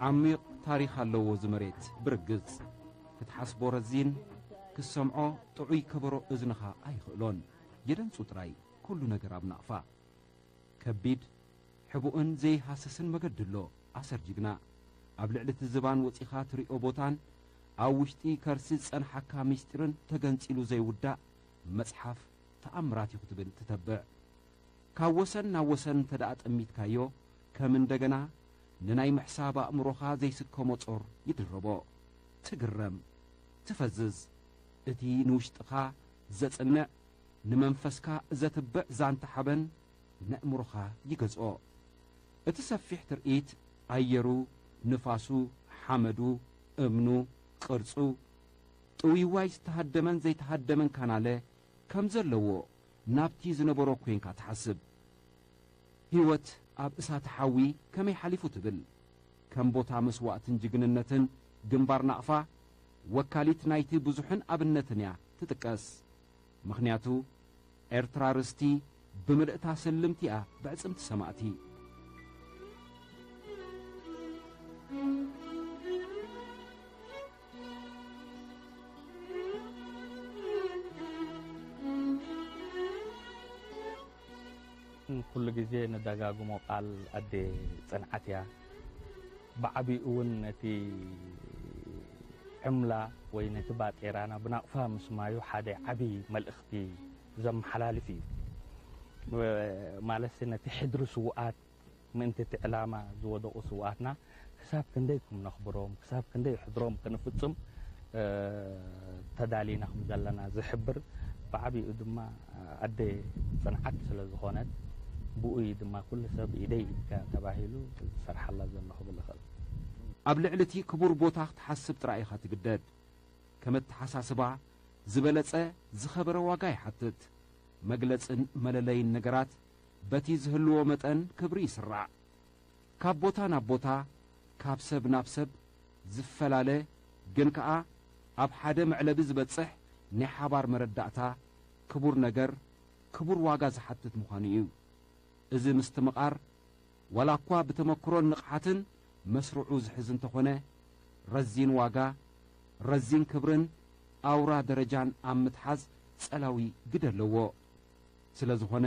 ዓሚቕ ታሪኽ ኣለዎ እዚ መሬት ብርግጽ። ክትሓስቦ ረዚን፣ ክትሰምዖ ጥዑይ ከበሮ እዝንኻ ኣይኽእሎን። የደንጹ ጥራይ ኩሉ ነገር ኣብ ናቕፋ። ከቢድ፣ ሕቡእን ዘይሃስስን መገዲ ኣሎ፣ ኣሰር ጅግና። ኣብ ልዕሊ እቲ ዝባን ወጺኻ ትሪኦ ቦታን ኣብ ውሽጢ ከርሲ ዝጸንሓካ ምስጢርን ተገንጺሉ ዘይውዳእ መጽሓፍ ተኣምራት እዩ ክትብል ትተብዕ። ካብ ወሰን ናብ ወሰን እንተ ደኣ ጠሚትካዮ፣ ከም እንደገና ንናይ ምሕሳብ ኣእምሮኻ ዘይስከሞ ጾር ይድረቦ። ትግረም፣ ትፈዝዝ። እቲ ንውሽጥኻ ዘጽንዕ፣ ንመንፈስካ ዘትብዕ ዛንታ ሓበን ነእምሮኻ ይገዝኦ። እቲ ሰፊሕ ትርኢት፣ ኣየሩ፣ ንፋሱ፣ ሓመዱ፣ እምኑ፣ ቅርጹ፣ ጥውይዋይ ዝተሃደመን ዘይተሃደመን ካናለ ከም ዘለዎ ናብቲ ዝነበሮ ኮይንካ ትሓስብ። ህይወት ኣብ እሳተ ሓዊ ከመይ ሓሊፉ ትብል። ከም ቦታ መስዋእትን ጅግንነትን ግንባር ናቕፋ ወካሊት ናይቲ ብዙሕን ኣብነትን እያ ትጥቀስ። ምኽንያቱ ኤርትራ ርስቲ ብምልእታ ስልምቲ እያ ብዕጽምቲ ሰማእቲ። ኩሉ ግዜ ንደጋግሞ ቃል ኣደ ጽንዓት እያ። ብዓቢኡ እውን ነቲ ዕምላ ወይ ነቲ ባጤራና ብናቕፋ ምስማዩ ሓደ ዓቢ መልእኽቲ ዘመሓላልፍ እዩ። ማለትሲ ነቲ ሕድሪ ስዉኣት ምእንቲ እቲ ዕላማ ዝወደቑ ስውኣትና ክሳብ ክንደይ ከም ነኽብሮም፣ ክሳብ ክንደይ ሕድሮም ክንፍጽም ተዳሊና ከም ዘለና ዝሕብር፣ ብዓቢኡ ድማ ኣደ ጽንዓት ስለ ዝኾነት፣ ብኡ እዩ ድማ ኩሉ ሰብ ኢደይ ኢድካ ተባሂሉ ዝሰርሓላ ዘሎ ክብል እኽእል። ኣብ ልዕሊ እቲ ክቡር ቦታ ክትሓስብ ጥራይ ኢኻ ትግደድ። ከም ኣተሓሳስባ ዝበለጸ ዝኸበረ ዋጋ ይሓትት። መግለጽን መለለይን ነገራት በቲ ዝህልዎ መጠን ክብሪ ይስራዕ። ካብ ቦታ ናብ ቦታ፣ ካብ ሰብ ናብ ሰብ ዝፈላለ ግን ከኣ ኣብ ሓደ መዕለቢ ዝበጽሕ ናይ ሓባር መረዳእታ ክቡር ነገር ክቡር ዋጋ ዝሓትት ምዃኑ እዩ። እዚ ምስትምቓር ዋላ እኳ ብተመክሮን ንቕሓትን መስርዑ ዝሕዝ እንተኾነ፣ ረዚን ዋጋ፣ ረዚን ክብርን ኣውራ ደረጃን ኣብ ምትሓዝ ጸላዊ ግደ ኣለዎ። ስለ ዝኾነ፣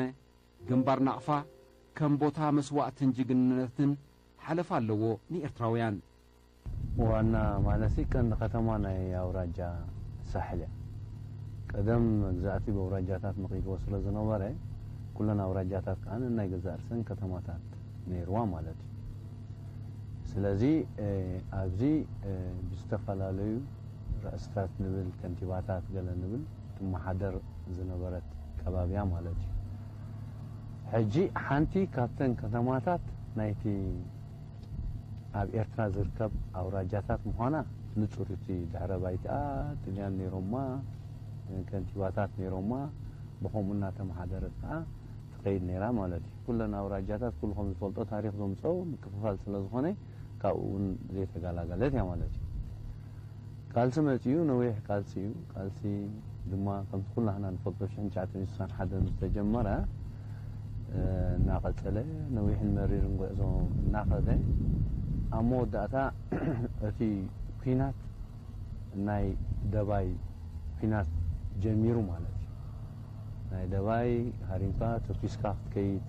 ግንባር ናቕፋ ከም ቦታ መስዋእትን ጅግንነትን ሓለፋ ኣለዎ ንኤርትራውያን። ዋና ማለትሲ ቀንዲ ከተማ ናይ ኣውራጃ ሳሕል እያ። ቀደም መግዛእቲ ብኣውራጃታት መቒልዎ ስለ ዝነበረ፣ ኩለን ኣውራጃታት ከኣ ነናይ ገዛእ ርእሰን ከተማታት ነይርዋ ማለት እዩ። ስለዚ ኣብዚ ብዝተፈላለዩ ርእስታት ንብል፣ ከንቲባታት ገለ ንብል፣ ትመሓደር ዝነበረት ከባቢ እያ ማለት እዩ። ሕጂ ሓንቲ ካብተን ከተማታት ናይቲ ኣብ ኤርትራ ዝርከብ ኣውራጃታት ምዃና ንጹር እዩ። እቲ ድሕረ ባይትኣ ጥልያን ነይሮማ፣ ከንቲባታት ነይሮማ፣ ብኸምኡ እናተመሓደረት ከኣ ትኸይድ ነይራ ማለት እዩ። ኩለን ኣውራጃታት ኩሉ ከም ዝፈልጦ ታሪኽ ዘምጽኦ ምክፍፋል ስለ ዝኾነ ካብኡ እውን ዘይተገላገለት እያ ማለት እዩ። ቃልሲ መጺኡ ነዊሕ ቃልሲ እዩ። ቃልሲ ድማ ከምቲ ኩላህና ንፈልጦ ሽሕን ትሽዓተ ሚእትን ስሳን ሓደን ዝተጀመረ እናቐጸለ ነዊሕን መሪርን ጉዕዞ እናኸደ ኣብ መወዳእታ እቲ ኲናት ናይ ደባይ ኲናት ጀሚሩ ማለት እዩ። ናይ ደባይ ሃሪምካ ተኲስካ ክትከይድ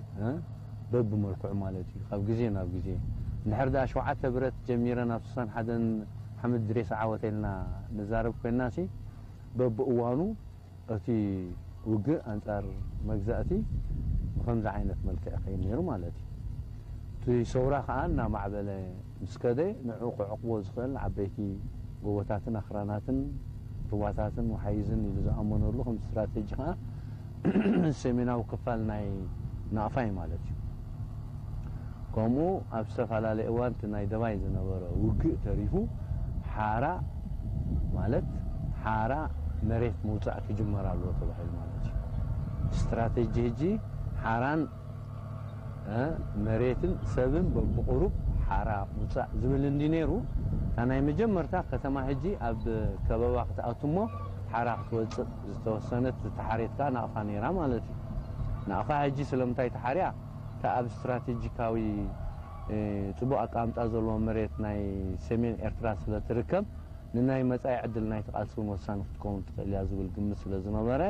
በብመልክዑ ማለት እዩ። ካብ ግዜ ናብ ግዜ እንድሕር ደኣ ሸውዓተ ብረት ጀሚረን ኣብ ስሳን ሓደን ሓምድ ድሬስ ዓወተ ኢልና ንዛረብ ኮይንናሲ በብእዋኑ እቲ ውግእ ኣንጻር መግዛእቲ ብኸምዚ ዓይነት መልክዕ ይኸይድ ነይሩ ማለት እዩ። እቲ ሰውራ ከኣ እናማዕበለ ምስ ከደ ንዕኡ ክዕቕቦ ዝኽእል ዓበይቲ ጎቦታትን ኣኽራናትን ሩባታትን ወሓይዝን ኢሉ ዝኣመነሉ ከም ስትራተጂ ከኣ ሰሜናዊ ክፋል ናይ ናቕፋ እዩ ማለት እዩ። ከምኡ ኣብ ዝተፈላለየ እዋን እቲ ናይ ደባይ ዝነበረ ውግእ ተሪፉ ሓራ ማለት ሓራ መሬት ምውጻእ ክጅመር ኣለዎ ተባሂሉ ማለት እዩ። ስትራተጂ ሕጂ ሓራን መሬትን ሰብን በብቑሩብ ሓራ ምውጻእ ዝብል እንዲ ነይሩ፣ እታ ናይ መጀመርታ ከተማ ሕጂ ኣብ ከበባ ክትኣቱ እሞ ሓራ ክትወጽእ ዝተወሰነት ዝተሓርየት ከኣ ናቕፋ ነይራ ማለት እዩ። ናቕፋ ሕጂ ስለምንታይ ተሓርያ? እታ ኣብ ስትራቴጂካዊ ጽቡቕ ኣቀማምጣ ዘለዎ መሬት ናይ ሰሜን ኤርትራ ስለ ትርከብ፣ ንናይ መጻኢ ዕድል ናይቲ ቃልሲ እውን ወሳኒ ክትከውን ትኽእል እያ ዝብል ግምት ስለ ዝነበረ፣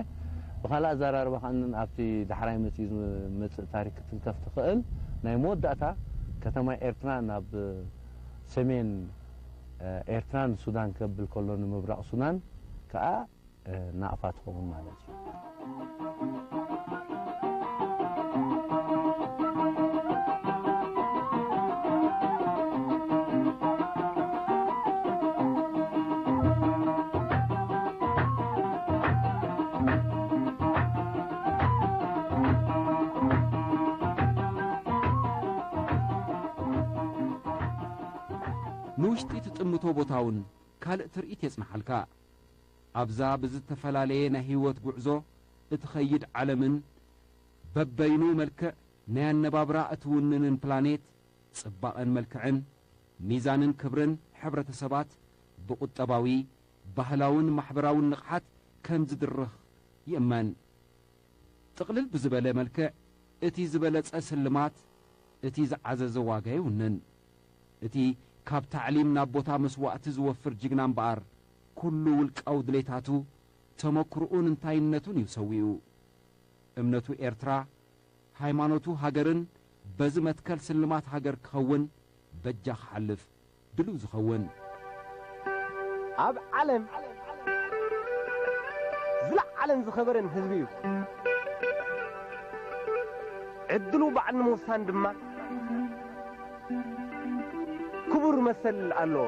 ብኻልእ ኣዘራርባ ከኣ ኣብቲ ዳሕራይ መጺኡ ዝመጽእ ታሪክ ክትንከፍ ትኽእል ናይ መወዳእታ ከተማ ኤርትራ ናብ ሰሜን ኤርትራ ንሱዳን ከብል ከሎ ንምብራቕ ሱዳን ከኣ ናቕፋ ትኸውን ማለት እዩ። ንውሽጢ ትጥምቶ ቦታውን ካልእ ትርኢት የጽንሓልካ። ኣብዛ ብዝተፈላለየ ናይ ህይወት ጉዕዞ እትኸይድ ዓለምን በበይኑ መልክዕ ናይ ኣነባብራ እትውንንን ፕላኔት ጽባቐን መልክዕን ሚዛንን ክብርን ሕብረተሰባት ብቁጠባዊ፣ ባህላውን ማሕበራውን ንቕሓት ከም ዝድርኽ ይእመን። ጥቕልል ብዝበለ መልክዕ እቲ ዝበለጸ ስልማት እቲ ዝዓዘዘ ዋጋ ይውንን። እቲ ካብ ታዕሊም ናብ ቦታ መስዋእቲ ዝወፍር ጅግና እምበኣር ኩሉ ውልቃዊ ድሌታቱ፣ ተመክሮኡን እንታይነቱን እዩ ሰዊኡ። እምነቱ ኤርትራ፣ ሃይማኖቱ ሃገርን በዚ መትከል ስልማት ሃገር ክኸውን በጃ ክሓልፍ ድልው ዝኸውን። ኣብ ዓለም ዝለዓለን ዝኸበረን ህዝቢ እዩ። ዕድሉ ባዕል ንምውሳን ድማ ክቡር መሰል ኣለዎ።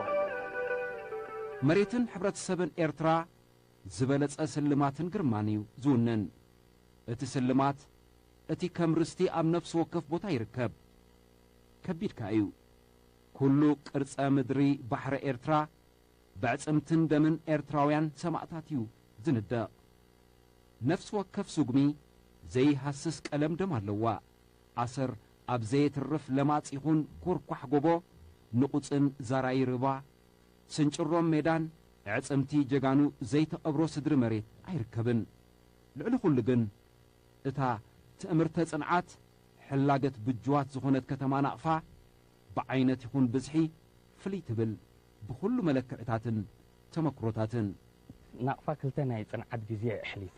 መሬትን ሕብረተሰብን ኤርትራ ዝበለጸ ስልማትን ግርማን እዩ ዝውንን። እቲ ስልማት እቲ ከም ርስቲ ኣብ ነፍሲ ወከፍ ቦታ ይርከብ። ከቢድ ከኣ እዩ። ኩሉ ቅርጸ ምድሪ ባሕሪ ኤርትራ ብዕጽምትን ደምን ኤርትራውያን ሰማእታት እዩ ዝንደቕ። ነፍሲ ወከፍ ስጉሚ ዘይሃስስ ቀለም ደም ኣለዋ። ኣሰር ኣብ ዘየትርፍ ለማጽ ይኹን ጎርኳሕ ጎቦ፣ ንቑጽን ዛራይ ርባ፣ ስንጭሮም ሜዳን ኣዕጽምቲ ጀጋኑ ዘይተቐብሮ ስድሪ መሬት ኣይርከብን። ልዕሊ ኩሉ ግን፣ እታ ትእምርተ ጽንዓት፣ ሕላገት ብጅዋት ዝኾነት ከተማ ናቕፋ፣ ብዓይነት ይኹን ብዝሒ ፍልይ ትብል፣ ብኹሉ መለክዕታትን ተመክሮታትን። ናቕፋ ክልተ ናይ ጽንዓት ግዜ ኣሕሊፋ።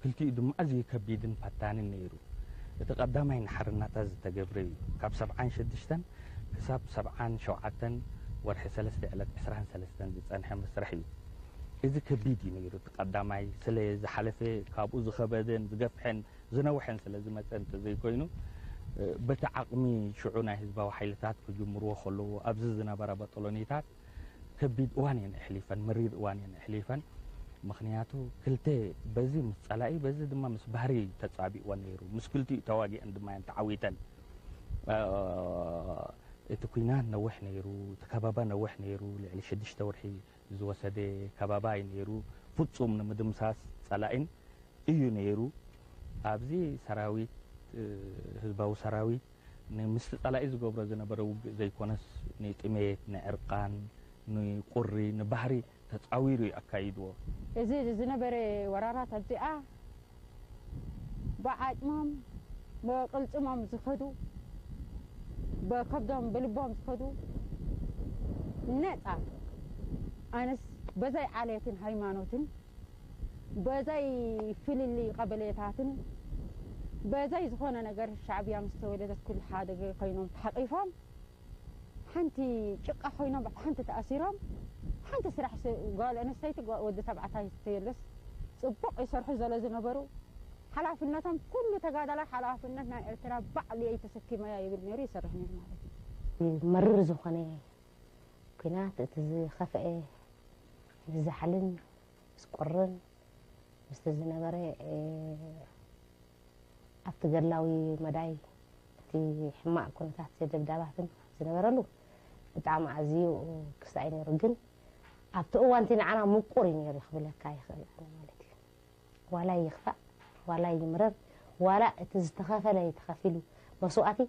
ክልቲኡ ድማ ኣዝዩ ከቢድን ፈታንን ነይሩ። እቲ ቀዳማይ ንሓርነታ ዝተገብረ እዩ። ካብ ሰብዓን ሽዱሽተን ክሳብ ሰብዓን ሸውዓተን ወርሒ ሰለስተ ዕለት ዕስራን ሰለስተን ዝጸንሐ መስርሕ እዩ። እዚ ከቢድ እዩ ነይሩ። እቲ ቀዳማይ ስለ ዝሓለፈ፣ ካብኡ ዝኸበደን ዝገፍሐን ዝነውሐን ስለ ዝመጸ እንተዘይኮይኑ፣ በቲ ዓቕሚ ሽዑ ናይ ህዝባዊ ሓይልታት ክጅምርዎ ከለዉ፣ ኣብዚ ዝነበራ በጠሎኒታት ከቢድ እዋን እየን ኣሕሊፈን፣ መሪር እዋን እየን ኣሕሊፈን። ምኽንያቱ ክልተ፣ በዚ ምስ ጸላኢ፣ በዚ ድማ ምስ ባህሪ ተጻቢእወን ነይሩ። ምስ ክልቲኡ ተዋጊአን ድማ እየን ተዓዊተን። እ፣ እቲ ኲናት ነዊሕ ነይሩ፣ እቲ ከበባ ነዊሕ ነይሩ፣ ልዕሊ ሽዱሽተ ወርሒ ዝወሰደ ከበባ እዩ ነይሩ። ፍጹም ንምድምሳስ ጸላኢን እዩ ነይሩ። ኣብዚ ሰራዊት፣ እ፣ ህዝባዊ ሰራዊት ንምስቲ ጸላኢ ዝገብሮ ዝነበረ ውግእ ዘይኮነስ፣ ንጥሜት፣ ንዕርቃን፣ ንቁሪ፣ ንባህሪ ተጻዊሩ እዩ ኣካይድዎ። እዚ ዝነበረ ወራራት ኣብዚኣ ብዓጽሞም፣ ብቕልጽሞም ዝኸዱ፣ ብከብዶም፣ ብልቦም ዝኸዱ ነጻ ኣነስ በዘይ ዓሌትን ሃይማኖትን፣ በዘይ ፍልልይ ቀበሌታትን፣ በዘይ ዝኾነ ነገር ሻዕብያ ምስ ተወለደት ኩሉ ሓደ ኮይኖም ተሓቂፎም፣ ሓንቲ ጭቃ ኮይኖም፣ ሓንቲ ተኣሲሮም፣ ሓንቲ ስራሕ ስ-፣ ጓል ኣንስተይቲ፣ ጓ-፣ ወዲ ተባዕታይ ተየለስ ጽቡቕ ይሰርሑ ዘሎ ዝነበሩ፣ ሓላፍነቶም ኩሉ ተጋዳላይ ሓላፍነት ናይ ኤርትራ ባዕሉ እየ ተሰኪመያ ይብል ነይሩ፣ ይሰርሕ ነይሩ ማለት እዩ። መሪር ዝኾነ ኲናት፣ እቲ ዝኸፍአ ምስ ዛሕልን ምስ ቁርን ምስቲ ዝነበረ፣ እ፣ ኣብቲ ገድላዊ መዳይ እቲ ሕማቕ ኩነታት ደብዳባትን ዝነበረሉ ብጣዕሚ ኣዝዩ ክሳእ እዩ ነይሩ። ግን ኣብቲ እዋን እቲ ንዓና ምቁር እዩ ነይሩ ክብለካ ይኽእል ኣነ ማለት እዩ። ዋላ ይኽፋእ፣ ዋላ ይምረር፣ ዋላ እቲ ዝተኸፈለ ተኸፊሉ መስዋእቲ፣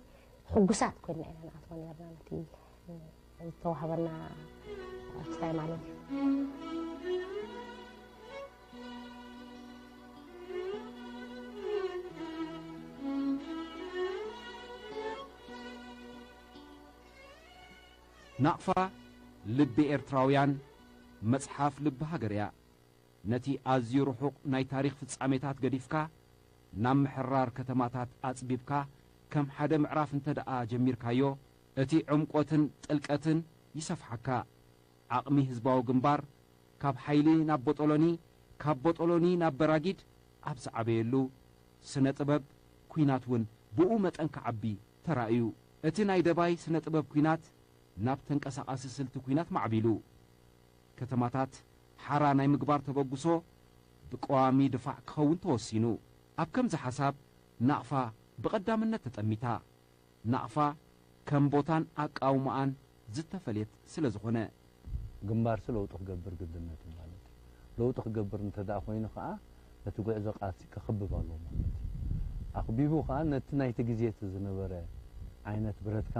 ሕጉሳት ኮይንና ኢና ንኣትዎ ነይርና ነቲ ዝተዋህበና ክስታይ ማለት እዩ። ናቕፋ ልቢ ኤርትራውያን፣ መጽሓፍ ልቢ ሃገር እያ። ነቲ ኣዝዩ ርሑቕ ናይ ታሪኽ ፍጻሜታት ገዲፍካ፣ ናብ ምሕራር ከተማታት ኣጽቢብካ፣ ከም ሓደ ምዕራፍ እንተ ደኣ ጀሚርካዮ፣ እቲ ዕምቆትን ጥልቀትን ይሰፍሓካ። ዓቕሚ ህዝባዊ ግንባር፣ ካብ ሓይሊ ናብ ቦጦሎኒ፣ ካብ ቦጦሎኒ ናብ በራጊድ ኣብ ዝዓበየሉ፣ ስነ ጥበብ ኲናት እውን ብኡ መጠን ክዓቢ ተራእዩ። እቲ ናይ ደባይ ስነ ጥበብ ኲናት ናብ ተንቀሳቓሲ ስልቲ ኲናት ማዕቢሉ። ከተማታት ሓራ ናይ ምግባር ተበግሶ ብቀዋሚ ድፋዕ ክኸውን ተወሲኑ። ኣብ ከምዚ ሓሳብ ናቕፋ ብቐዳምነት ተጠሚታ። ናቕፋ ከም ቦታን ኣቃውማኣን ዝተፈልየት ስለ ዝኾነ። ግንባርሲ ለውጢ ክገብር ግድነት እዩ ማለት እዩ። ለውጢ ክገብር እንተ ደኣ ኮይኑ ኸኣ ነቲ ጉዕዞ ቃልሲ ከኽብብ ኣለዎ ማለት እዩ። ኣኽቢቡ ኸኣ ነቲ ናይቲ ግዜ እቲ ዝነበረ ዓይነት ብረትካ፣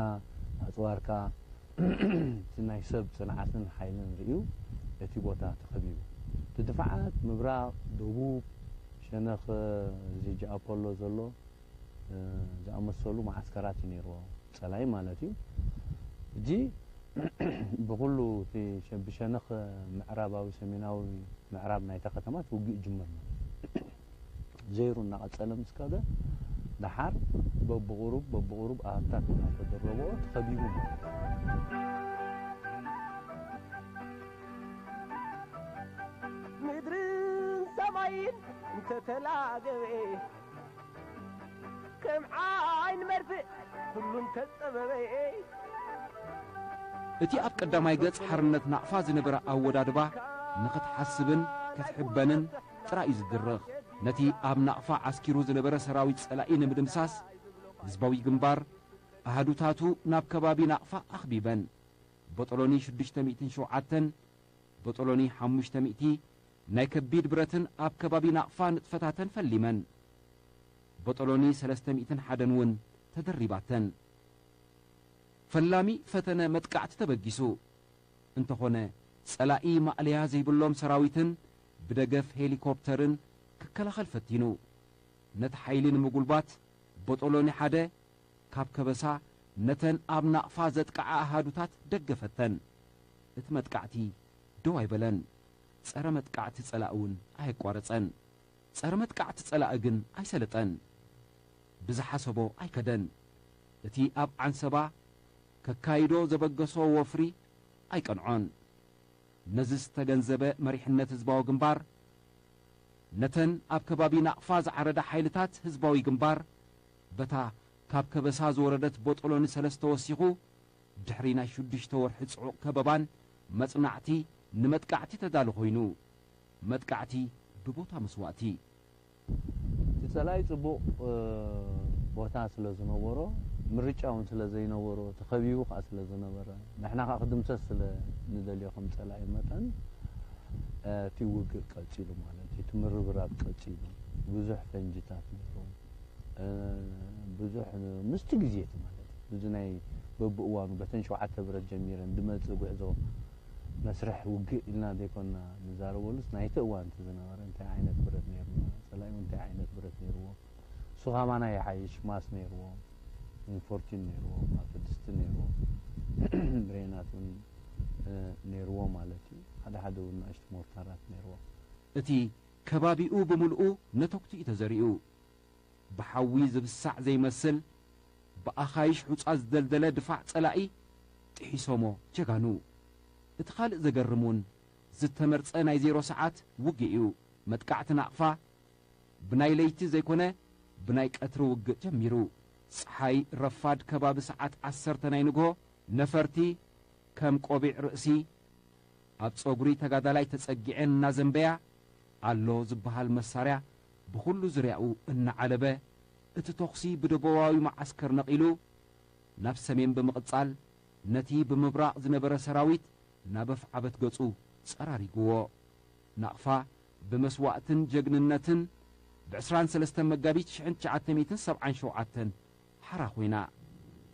ኣጽዋርካ፣ እቲ ናይ ሰብ ጽንዓትን ሓይልን ርእዩ እቲ ቦታ ተኸቢቡ። እቲ ድፋዓት ምብራቕ፣ ደቡብ፣ ሸነኽ እዚ ጂ ኣፖሎ ዘሎ እ፣ ዝኣመሰሉ መዓስከራት እዩ ነይርዎ፣ ጸላኢ ማለት እዩ። ሕጂ ብኹሉ እቲ ሸ-፣ ብሸነኽ ምዕራባዊ ሰሜናዊ ምዕራብ ናይታ ከተማ እቲ ውግእ ይጅምር ማለት እዩ። ዘይሩ እናቐጸለ ምስ ከደ፣ ደሓር በብቑሩብ በብቑሩብ ኣሃዱታት እናተደረበኦ ተኸቢቡ ማለት እዩ። ምድርን ሰማይን እንተተላገበ፣ ከም ዓይን መርፍእ ኩሉ እንተጸበበ። እቲ ኣብ ቀዳማይ ገጽ ሓርነት ናቕፋ ዝነበረ ኣወዳድባ ንኽትሓስብን ክትሕበንን ጥራይ እዩ ዝድርኽ። ነቲ ኣብ ናቕፋ ዓስኪሩ ዝነበረ ሰራዊት ጸላኢ ንምድምሳስ፣ ህዝባዊ ግንባር ኣሃዱታቱ ናብ ከባቢ ናቕፋ ኣኽቢበን። ቦጦሎኒ ሽዱሽተ ሚእትን ሸውዓተን፣ ቦጦሎኒ ሓሙሽተ ሚእቲ ናይ ከቢድ ብረትን ኣብ ከባቢ ናቕፋ ንጥፈታተን ፈሊመን። ቦጦሎኒ ሰለስተ ሚእትን ሓደን እውን ተደሪባተን። ፈላሚ ፈተነ መጥቃዕቲ ተበጊሱ። እንተኾነ፣ ጸላኢ ማእለያ ዘይብሎም ሰራዊትን ብደገፍ ሄሊኮፕተርን ክከላኸል ፈቲኑ። ነቲ ሓይሊ ንምጉልባት፣ ቦጦሎኒ ሓደ ካብ ከበሳ ነተን ኣብ ናቕፋ ዘጥቅዓ ኣሃዱታት ደገፈተን። እቲ መጥቃዕቲ ደው ኣይበለን። ጸረ መጥቃዕቲ ጸላኢ እውን ኣየቋረጸን። ጸረ መጥቃዕቲ ጸላኢ ግን ኣይሰለጠን። ብዝሓሰቦ ኣይከደን። እቲ ኣብ ዓንሰባ ከካይዶ ዘበገሶ ወፍሪ ኣይቀንዖን። ነዚ ዝተገንዘበ መሪሕነት ህዝባዊ ግንባር፣ ነተን ኣብ ከባቢ ናቕፋ ዝዓረዳ ሓይልታት ህዝባዊ ግንባር፣ በታ ካብ ከበሳ ዝወረደት ቦጦሎኒ ሰለስተ ወሲኹ፣ ድሕሪ ናይ ሽዱሽተ ወርሒ ጽዑቕ ከበባን መጽናዕቲ፣ ንመጥቃዕቲ ተዳሉ ኮይኑ። መጥቃዕቲ ብቦታ መስዋእቲ። እቲ ጸላኢ ጽቡቕ፣ እ፣ ቦታ ስለ ዝነበሮ፣ ምርጫ እውን ስለ ዘይነበሮ፣ ተኸቢቡ ከኣ ስለ ዝነበረ፣ ንሕና ከኣ ክድምሰስ ስለ ንደልዮ ከም ጸላኢ መጠን፣ እ፣ እቲ ውግእ ቀጺሉ ማለት እዩ። እቲ ምርብራብ ቀጺሉ። ብዙሕ ፈንጅታት ነይሩ። እ፣ ብዙሕ ምስቲ ግዜ እቲ ማለት እዩ። እዚ ናይ በብእዋኑ በተን ሸውዓተ ብረት ጀሚረን ዝመጽእ ጉዕዞ መስርሕ ውግእ ኢልና ዘይኮንና ንዛረበሉስ፣ ናይቲ እዋን እቲ ዝነበረ እንታይ ዓይነት ብረት ነይሩና፣ ጸላኢ እንታይ ዓይነት ብረት ነይርዎ፣ እሱ ከማና ይሓይሽ፣ ማስ ነይርዎ፣ ፎርቲን ነይርዎ፣ ማስ ስድስቲ ነይርዎ፣ ብሬናት እውን፣ እ፣ ነይርዎ ማለት እዩ። ሓደ ሓደ እውን ንኣሽቱ ሞርታራት ነይርዎ። እቲ ከባቢኡ ብምልኡ ነተኩቲ እዩ ተዘሪኡ። ብሓዊ ዝብሳዕ ዘይመስል፣ ብኣኻይሽ ሑጻ ዝደልደለ ድፋዕ ጸላኢ ጥሒሶሞ ጀጋኑ። እቲ ካልእ ዘገርም እውን ዝተመርጸ ናይ ዜሮ ሰዓት ውግእ እዩ። መጥቃዕቲ ናቕፋ ብናይ ለይቲ ዘይኮነ፣ ብናይ ቀትሪ ውግእ ጀሚሩ። ጸሓይ ረፋድ ከባቢ ሰዓት ዓሰርተ ናይ ንግሆ፣ ነፈርቲ ከም ቆቢዕ ርእሲ ኣብ ጸጉሪ ተጋዳላይ ተጸጊዐን እናዘንበያ፣ ኣሎ ዝበሃል መሳርያ ብኹሉ ዙርያኡ እናዓለበ፣ እቲ ተኹሲ ብደቡባዊ መዓስከር ነቒሉ፣ ናብ ሰሜን ብምቕጻል፣ ነቲ ብምብራቕ ዝነበረ ሰራዊት ናብ ኣፍዓበት ገጹ ጸራሪግዎ። ናቕፋ ብመስዋእትን ጀግንነትን፣ ብ ዕስራን ሰለስተን መጋቢት ሽሕን ትሽዓተ ሚእትን ሰብዓን ሸውዓተን ሓራ ኮይና።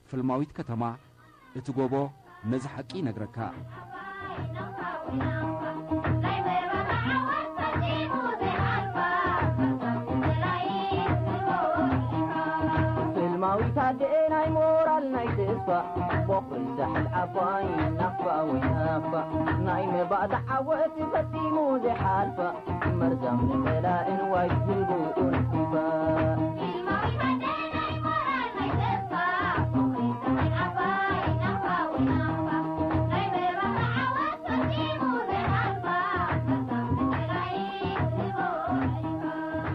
ፍልማዊት ከተማ፣ እቲ ጎቦ ነዚ ሓቂ ይነግረካ። ፍልማዊ ታደኤ ናይ ሞራል ናይ ተስፋ፣ ቦኽሪ ሳሕል ዓባይ ናፋ ወይ ናፋ፣ ናይ መባእታ ዓወት ፈጺሙ ዘይሓልፋ፣ መርዛም ንጸላእን ዋይ ዝህልብኡን ክንፋ።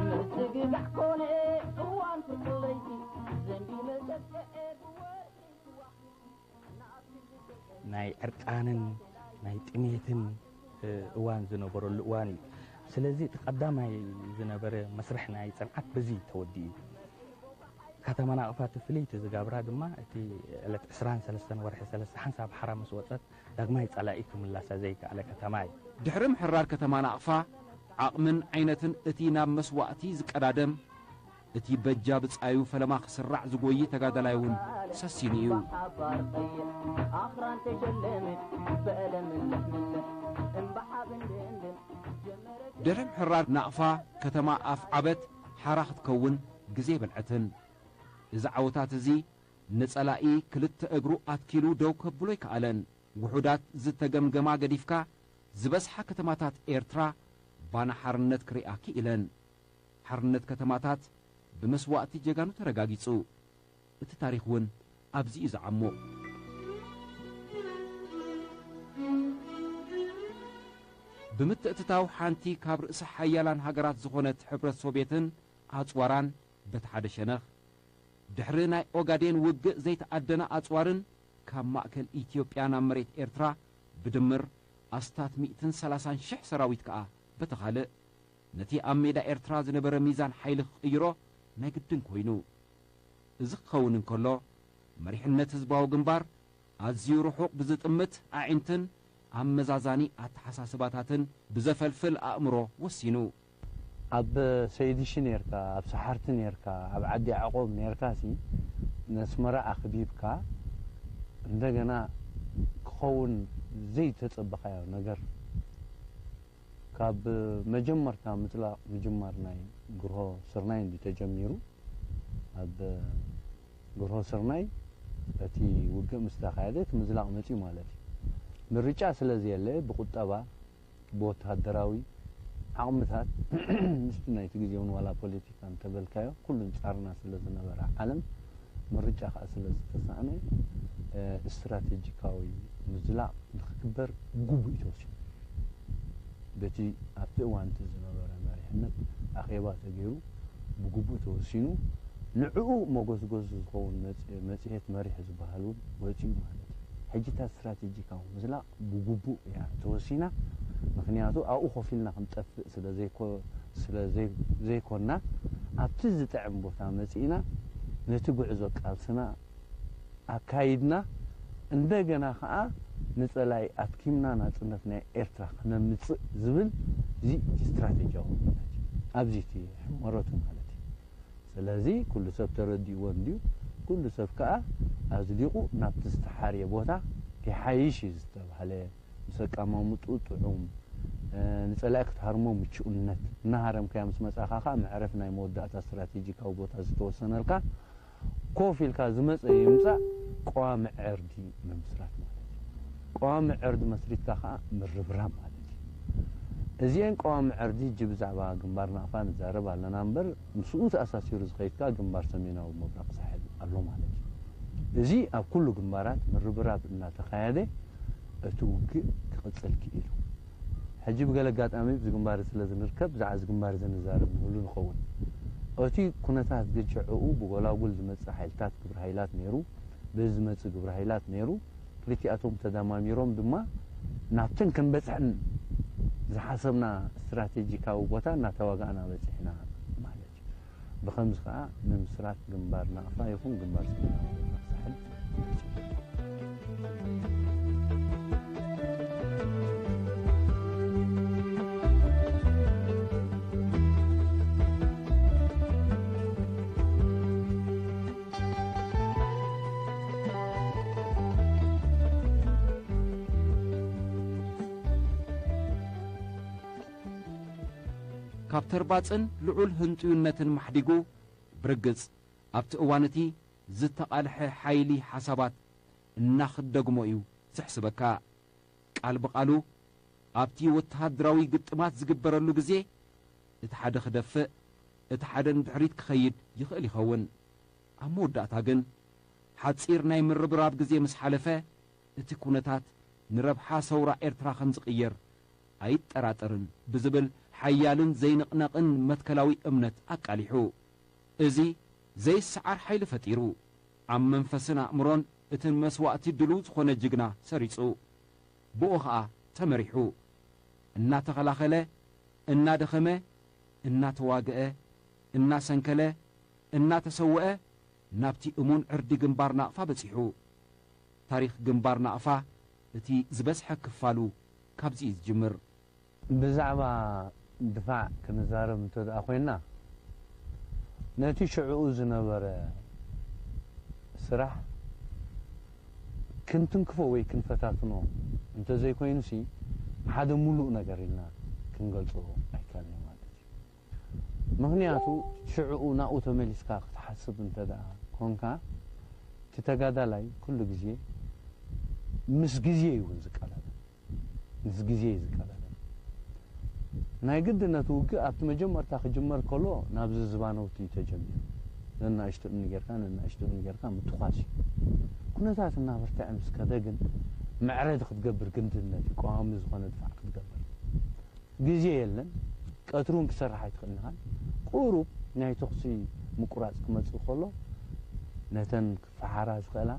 ምስግጋዕ ኮነ እዋን ፍርቂ ለይቲ፣ ዘንቢለ ዘብቅዐ ብወርሒ ክዋኽብቲ። ናይ ዕርቃንን ናይ ጥሜትን እዋን ዝነበረሉ እዋን እዩ። ስለዚ እቲ ቀዳማይ ዝነበረ መስርሕ ናይ ጽንዓት በዚ ተወዲኡ እዩ። ከተማ ናቕፋ እቲ ፍልይቲ ዝገብራ ድማ እቲ ዕለት ዕስራን ሰለስተን ወርሒ ሰለስተ ሓንሳብ ሓራ ምስ ወጸት ዳግማይ ጸላኢ ክምላሳ ዘይከኣለ ከተማ እዩ። ድሕሪ ምሕራር ከተማ ናቕፋ ዓቕምን ዓይነትን እቲ ናብ መስዋእቲ ዝቀዳደም እቲ በጃ ብጻዩ ፈለማ ክስራዕ ዝጎይ ተጋዳላይ እውን ሰሲኑ እዩ። ድሕሪ ምሕራር ናቕፋ ከተማ ኣፍ ዓበት ሓራ ክትከውን ግዜ በልዐትን። እዚ ዓወታት እዚ ንጸላኢ ክልተ እግሩ ኣትኪሉ ደው ከብሎ ኣይከኣለን። ውሑዳት ዝተገምገማ ገዲፍካ ዝበዝሓ ከተማታት ኤርትራ ባና ሓርነት ክሪኣ ክኢለን። ሓርነት ከተማታት ብመስዋእቲ ጀጋኑ ተረጋጊጹ። እቲ ታሪኽ እውን ኣብዚ እዩ ዝዓሙቕ። ብምትእትታው ሓንቲ ካብ ርእሰ ሓያላን ሃገራት ዝኾነት ሕብረት ሶቭየትን ኣጽዋራን በቲ ሓደ ሸነኽ፣ ድሕሪ ናይ ኦጋዴን ውግእ ዘይተኣደነ ኣጽዋርን ካብ ማእከል ኢትዮጵያ ናብ መሬት ኤርትራ ብድምር ኣስታት ሚእትን ሰላሳን ሽሕ ሰራዊት ከኣ በቲ ካልእ፣ ነቲ ኣብ ሜዳ ኤርትራ ዝነበረ ሚዛን ሓይሊ ክቕይሮ ናይ ግድን ኮይኑ። እዚ ክኸውን እንከሎ፣ መሪሕነት ህዝባዊ ግንባር ኣዝዩ ርሑቕ ብዝጥምት ኣዒንትን ኣመዛዛኒ ኣተሓሳስባታትን ብዘፈልፍል ኣእምሮ ወሲኑ። ኣብ ሰይድሺ ኔርካ፣ ኣብ ሰሓርቲ ኔርካ፣ ኣብ ዓዲ ያዕቆብ ኔርካሲ፣ ነስመራ ኣኽቢብካ እንደገና ክኸውን ዘይተጸበኻዮ ነገር፣ ካብ መጀመርታ ምጽላቕ ምጅማር ናይ ግርሆ ስርናይ እንዲ ተጀሚሩ፣ ኣብ ግርሆ ስርናይ እቲ ውግእ ምስ ተኻየደ እቲ ምዝላቕ መጺኡ ማለት እዩ። ምርጫ ስለ ዘየለ ብቁጠባ፣ ብወተሃደራዊ ዓቕምታት፣ ምስቲ ናይቲ ግዜ እውን ዋላ ፖለቲካ እንተበልካዮ ኩሉ ጻርና ስለ ዝነበረ ዓለም፣ ምርጫ ከኣ ስለ ዝተሳእነ፣ ስትራቴጂካዊ ምዝላቕ ንክግበር ግቡእ እዩ ተወሲኑ። በቲ ኣብቲ እዋን እቲ ዝነበረ መሪሕነት ኣኼባ ተገይሩ ብግቡእ ተወሲኑ። ንዕኡ መጎዝጎዝ ዝኸውን መጽ-፣ መጽሔት መሪሕ ዝበሃል እውን ወጺኡ ማለት እዩ። ሕጂ እታ ስትራቴጂካዊ ምዝላቕ ብግቡእ እያ ተወሲና። ምኽንያቱ ኣብኡ ኮፍ ኢልና ክንጠፍእ ስለ ዘይኮ-፣ ስለ ዘይ-፣ ዘይኮና፣ ኣብቲ ዝጥዕም ቦታ መጺእና ነቲ ጉዕዞ ቃልስና ኣካይድና፣ እንደገና ኸኣ ንጸላኢ ኣትኪምና ናጽነት ናይ ኤርትራ ክነምጽእ ዝብል እዚ እቲ ስትራቴጂያዊ ውጥነት እዩ። ኣብዚ እቲ ሕመረቱ ማለት እዩ። ስለዚ ኩሉ ሰብ ተረዲእዎ እንድዩ። ኩሉ ሰብ ከኣ ኣዝሊቑ ናብቲ ዝተሓርየ ቦታ ይሓይሽ እዩ ዝተባህለ፣ ምስ ኣቀማምጥኡ ጥዑም፣ እ፣ ንጸላኢ ክትሃርሞ ምቹእነት፣ እናሃረምካዮ ምስ መጻኻ ከኣ መዕረፊ ናይ መወዳእታ ስትራቴጂካዊ ቦታ ዝተወሰነልካ፣ ኮፍ ኢልካ ዝመጸ ይምጻእ፣ ቀዋሚ ዕርዲ ምምስራት ማለት እዩ። ቀዋሚ ዕርዲ መስሪትካ ከኣ ምርብራብ ማለት እዩ። እዚኤን ቀዋሚ ዕርዲ፣ ሕጂ ብዛዕባ ግንባር ናቕፋ ንዛረብ ኣለና እምበር፣ ምስኡ ተኣሳሲሩ ዝኸይድ ከኣ ግንባር ሰሜናዊ ምብራቕ ሳሕል ኣሎ ማለት እዩ። እዚ ኣብ ኩሉ ግንባራት ምርብራብ እናተኻየደ እቲ ውግእ ክቕጽል ክኢሉ። ሕጂ ብገለ ኣጋጣሚ ኣብዚ ግንባር ስለ ዝንርከብ፣ ብዛዕባ እዚ ግንባር እዚ ንዛረብ ንህሉ ንኸውን። እቲ ኩነታት ግጭዕኡ ብጎላጉል ዝመጽእ ሓይልታት ግብረ ሓይላት ነይሩ፣ በዚ ዝመጽእ ግብረ ሓይላት ነይሩ። ክልቲኣቶም ተደማሚሮም ድማ ናብተን ክንበጽሐን ዝሓሰብና ስትራቴጂካዊ ቦታ እናተዋጋእና በጺሕና ማለት እዩ። ብኸምዚ ከኣ ምምስራት ግንባር ናቕፋ ይኹን ግንባር ሰሜናዊ ምብራቕ ሳሕል ካብ ተርባጽን ልዑል ህንጡይነትን ማሕዲጉ፣ ብርግጽ ኣብቲ እዋን እቲ ዝተቓልሐ ሓይሊ ሓሳባት እናኽደግሞ እዩ ዘሕስበካ። ቃል ብቓሉ ኣብቲ ወተሃደራዊ ግጥማት ዝግበረሉ ግዜ፣ እቲ ሓደ ክደፍእ፣ እቲ ሓደ ንድሕሪት ክኸይድ ይኽእል ይኸውን። ኣብ መወዳእታ ግን፣ ሓጺር ናይ ምርብራብ ግዜ ምስ ሓለፈ፣ እቲ ኩነታት ንረብሓ ሰውራ ኤርትራ ከም ዝቕየር ኣይጠራጠርን ብዝብል ሓያልን ዘይንቕነቕን መትከላዊ እምነት ኣቃሊሑ። እዚ ዘይሰዓር ሓይሊ ፈጢሩ፣ ኣብ መንፈስን ኣእምሮን እቲ ንመስዋእቲ ድሉው ዝኾነ ጅግና ሰሪጹ። ብኡ ኸኣ ተመሪሑ። እናተኸላኸለ፣ እናደኸመ፣ እናተዋግአ፣ እናሰንከለ፣ እናተሰውአ፣ ናብቲ እሙን ዕርዲ ግንባር ናቕፋ በጺሑ። ታሪኽ ግንባር ናቕፋ እቲ ዝበዝሐ ክፋሉ ካብዚ እዩ ዝጅምር። ብዛዕባ ድፋዕ ክንዛረብ እንተ ደኣ ኮይንና፣ ነቲ ሽዕኡ ዝነበረ ስራሕ ክንትንክፎ ወይ ክንፈታትኖ እንተ ዘይኮይኑሲ፣ ሓደ ሙሉእ ነገር ኢልና ክንገልጾ ኣይከኣልን ማለት እዩ። ምኽንያቱ፣ ሽዕኡ ናብኡ ተመሊስካ ክትሓስብ እንተ ደኣ ኮንካ፣ እቲ ተጋዳላይ ኩሉ ግዜ ምስ ግዜ እዩ እውን ዝቀላለ። ምስ ግዜ እዩ ዝቀላለ። ናይ ግዲ ነቲ ውግእ ኣብቲ መጀመርታ ክጅመር ከሎ ናብዚ ዝባነውቲ እዩ ተጀሚሩ። ነናእሽቱ እምኒ ጌርካ፣ ነናእሽቱ እምኒ ጌርካ ምትኳስ እዩ። ኩነታት እናበርትዐ ምስ ከደ ግን መዕረዲ ክትገብር ግድነት እዩ፣ ቀዋሚ ዝኾነ ድፋዕ ክትገብር። ግዜ የለን፣ ቀትሪ እውን ክትሰርሕ ኣይትኽእልን ኢኻ። ቁሩብ ናይ ተኹሲ ምቁራጽ ክመጽእ ከሎ ነተን ክፈሓራ ዝኽእላ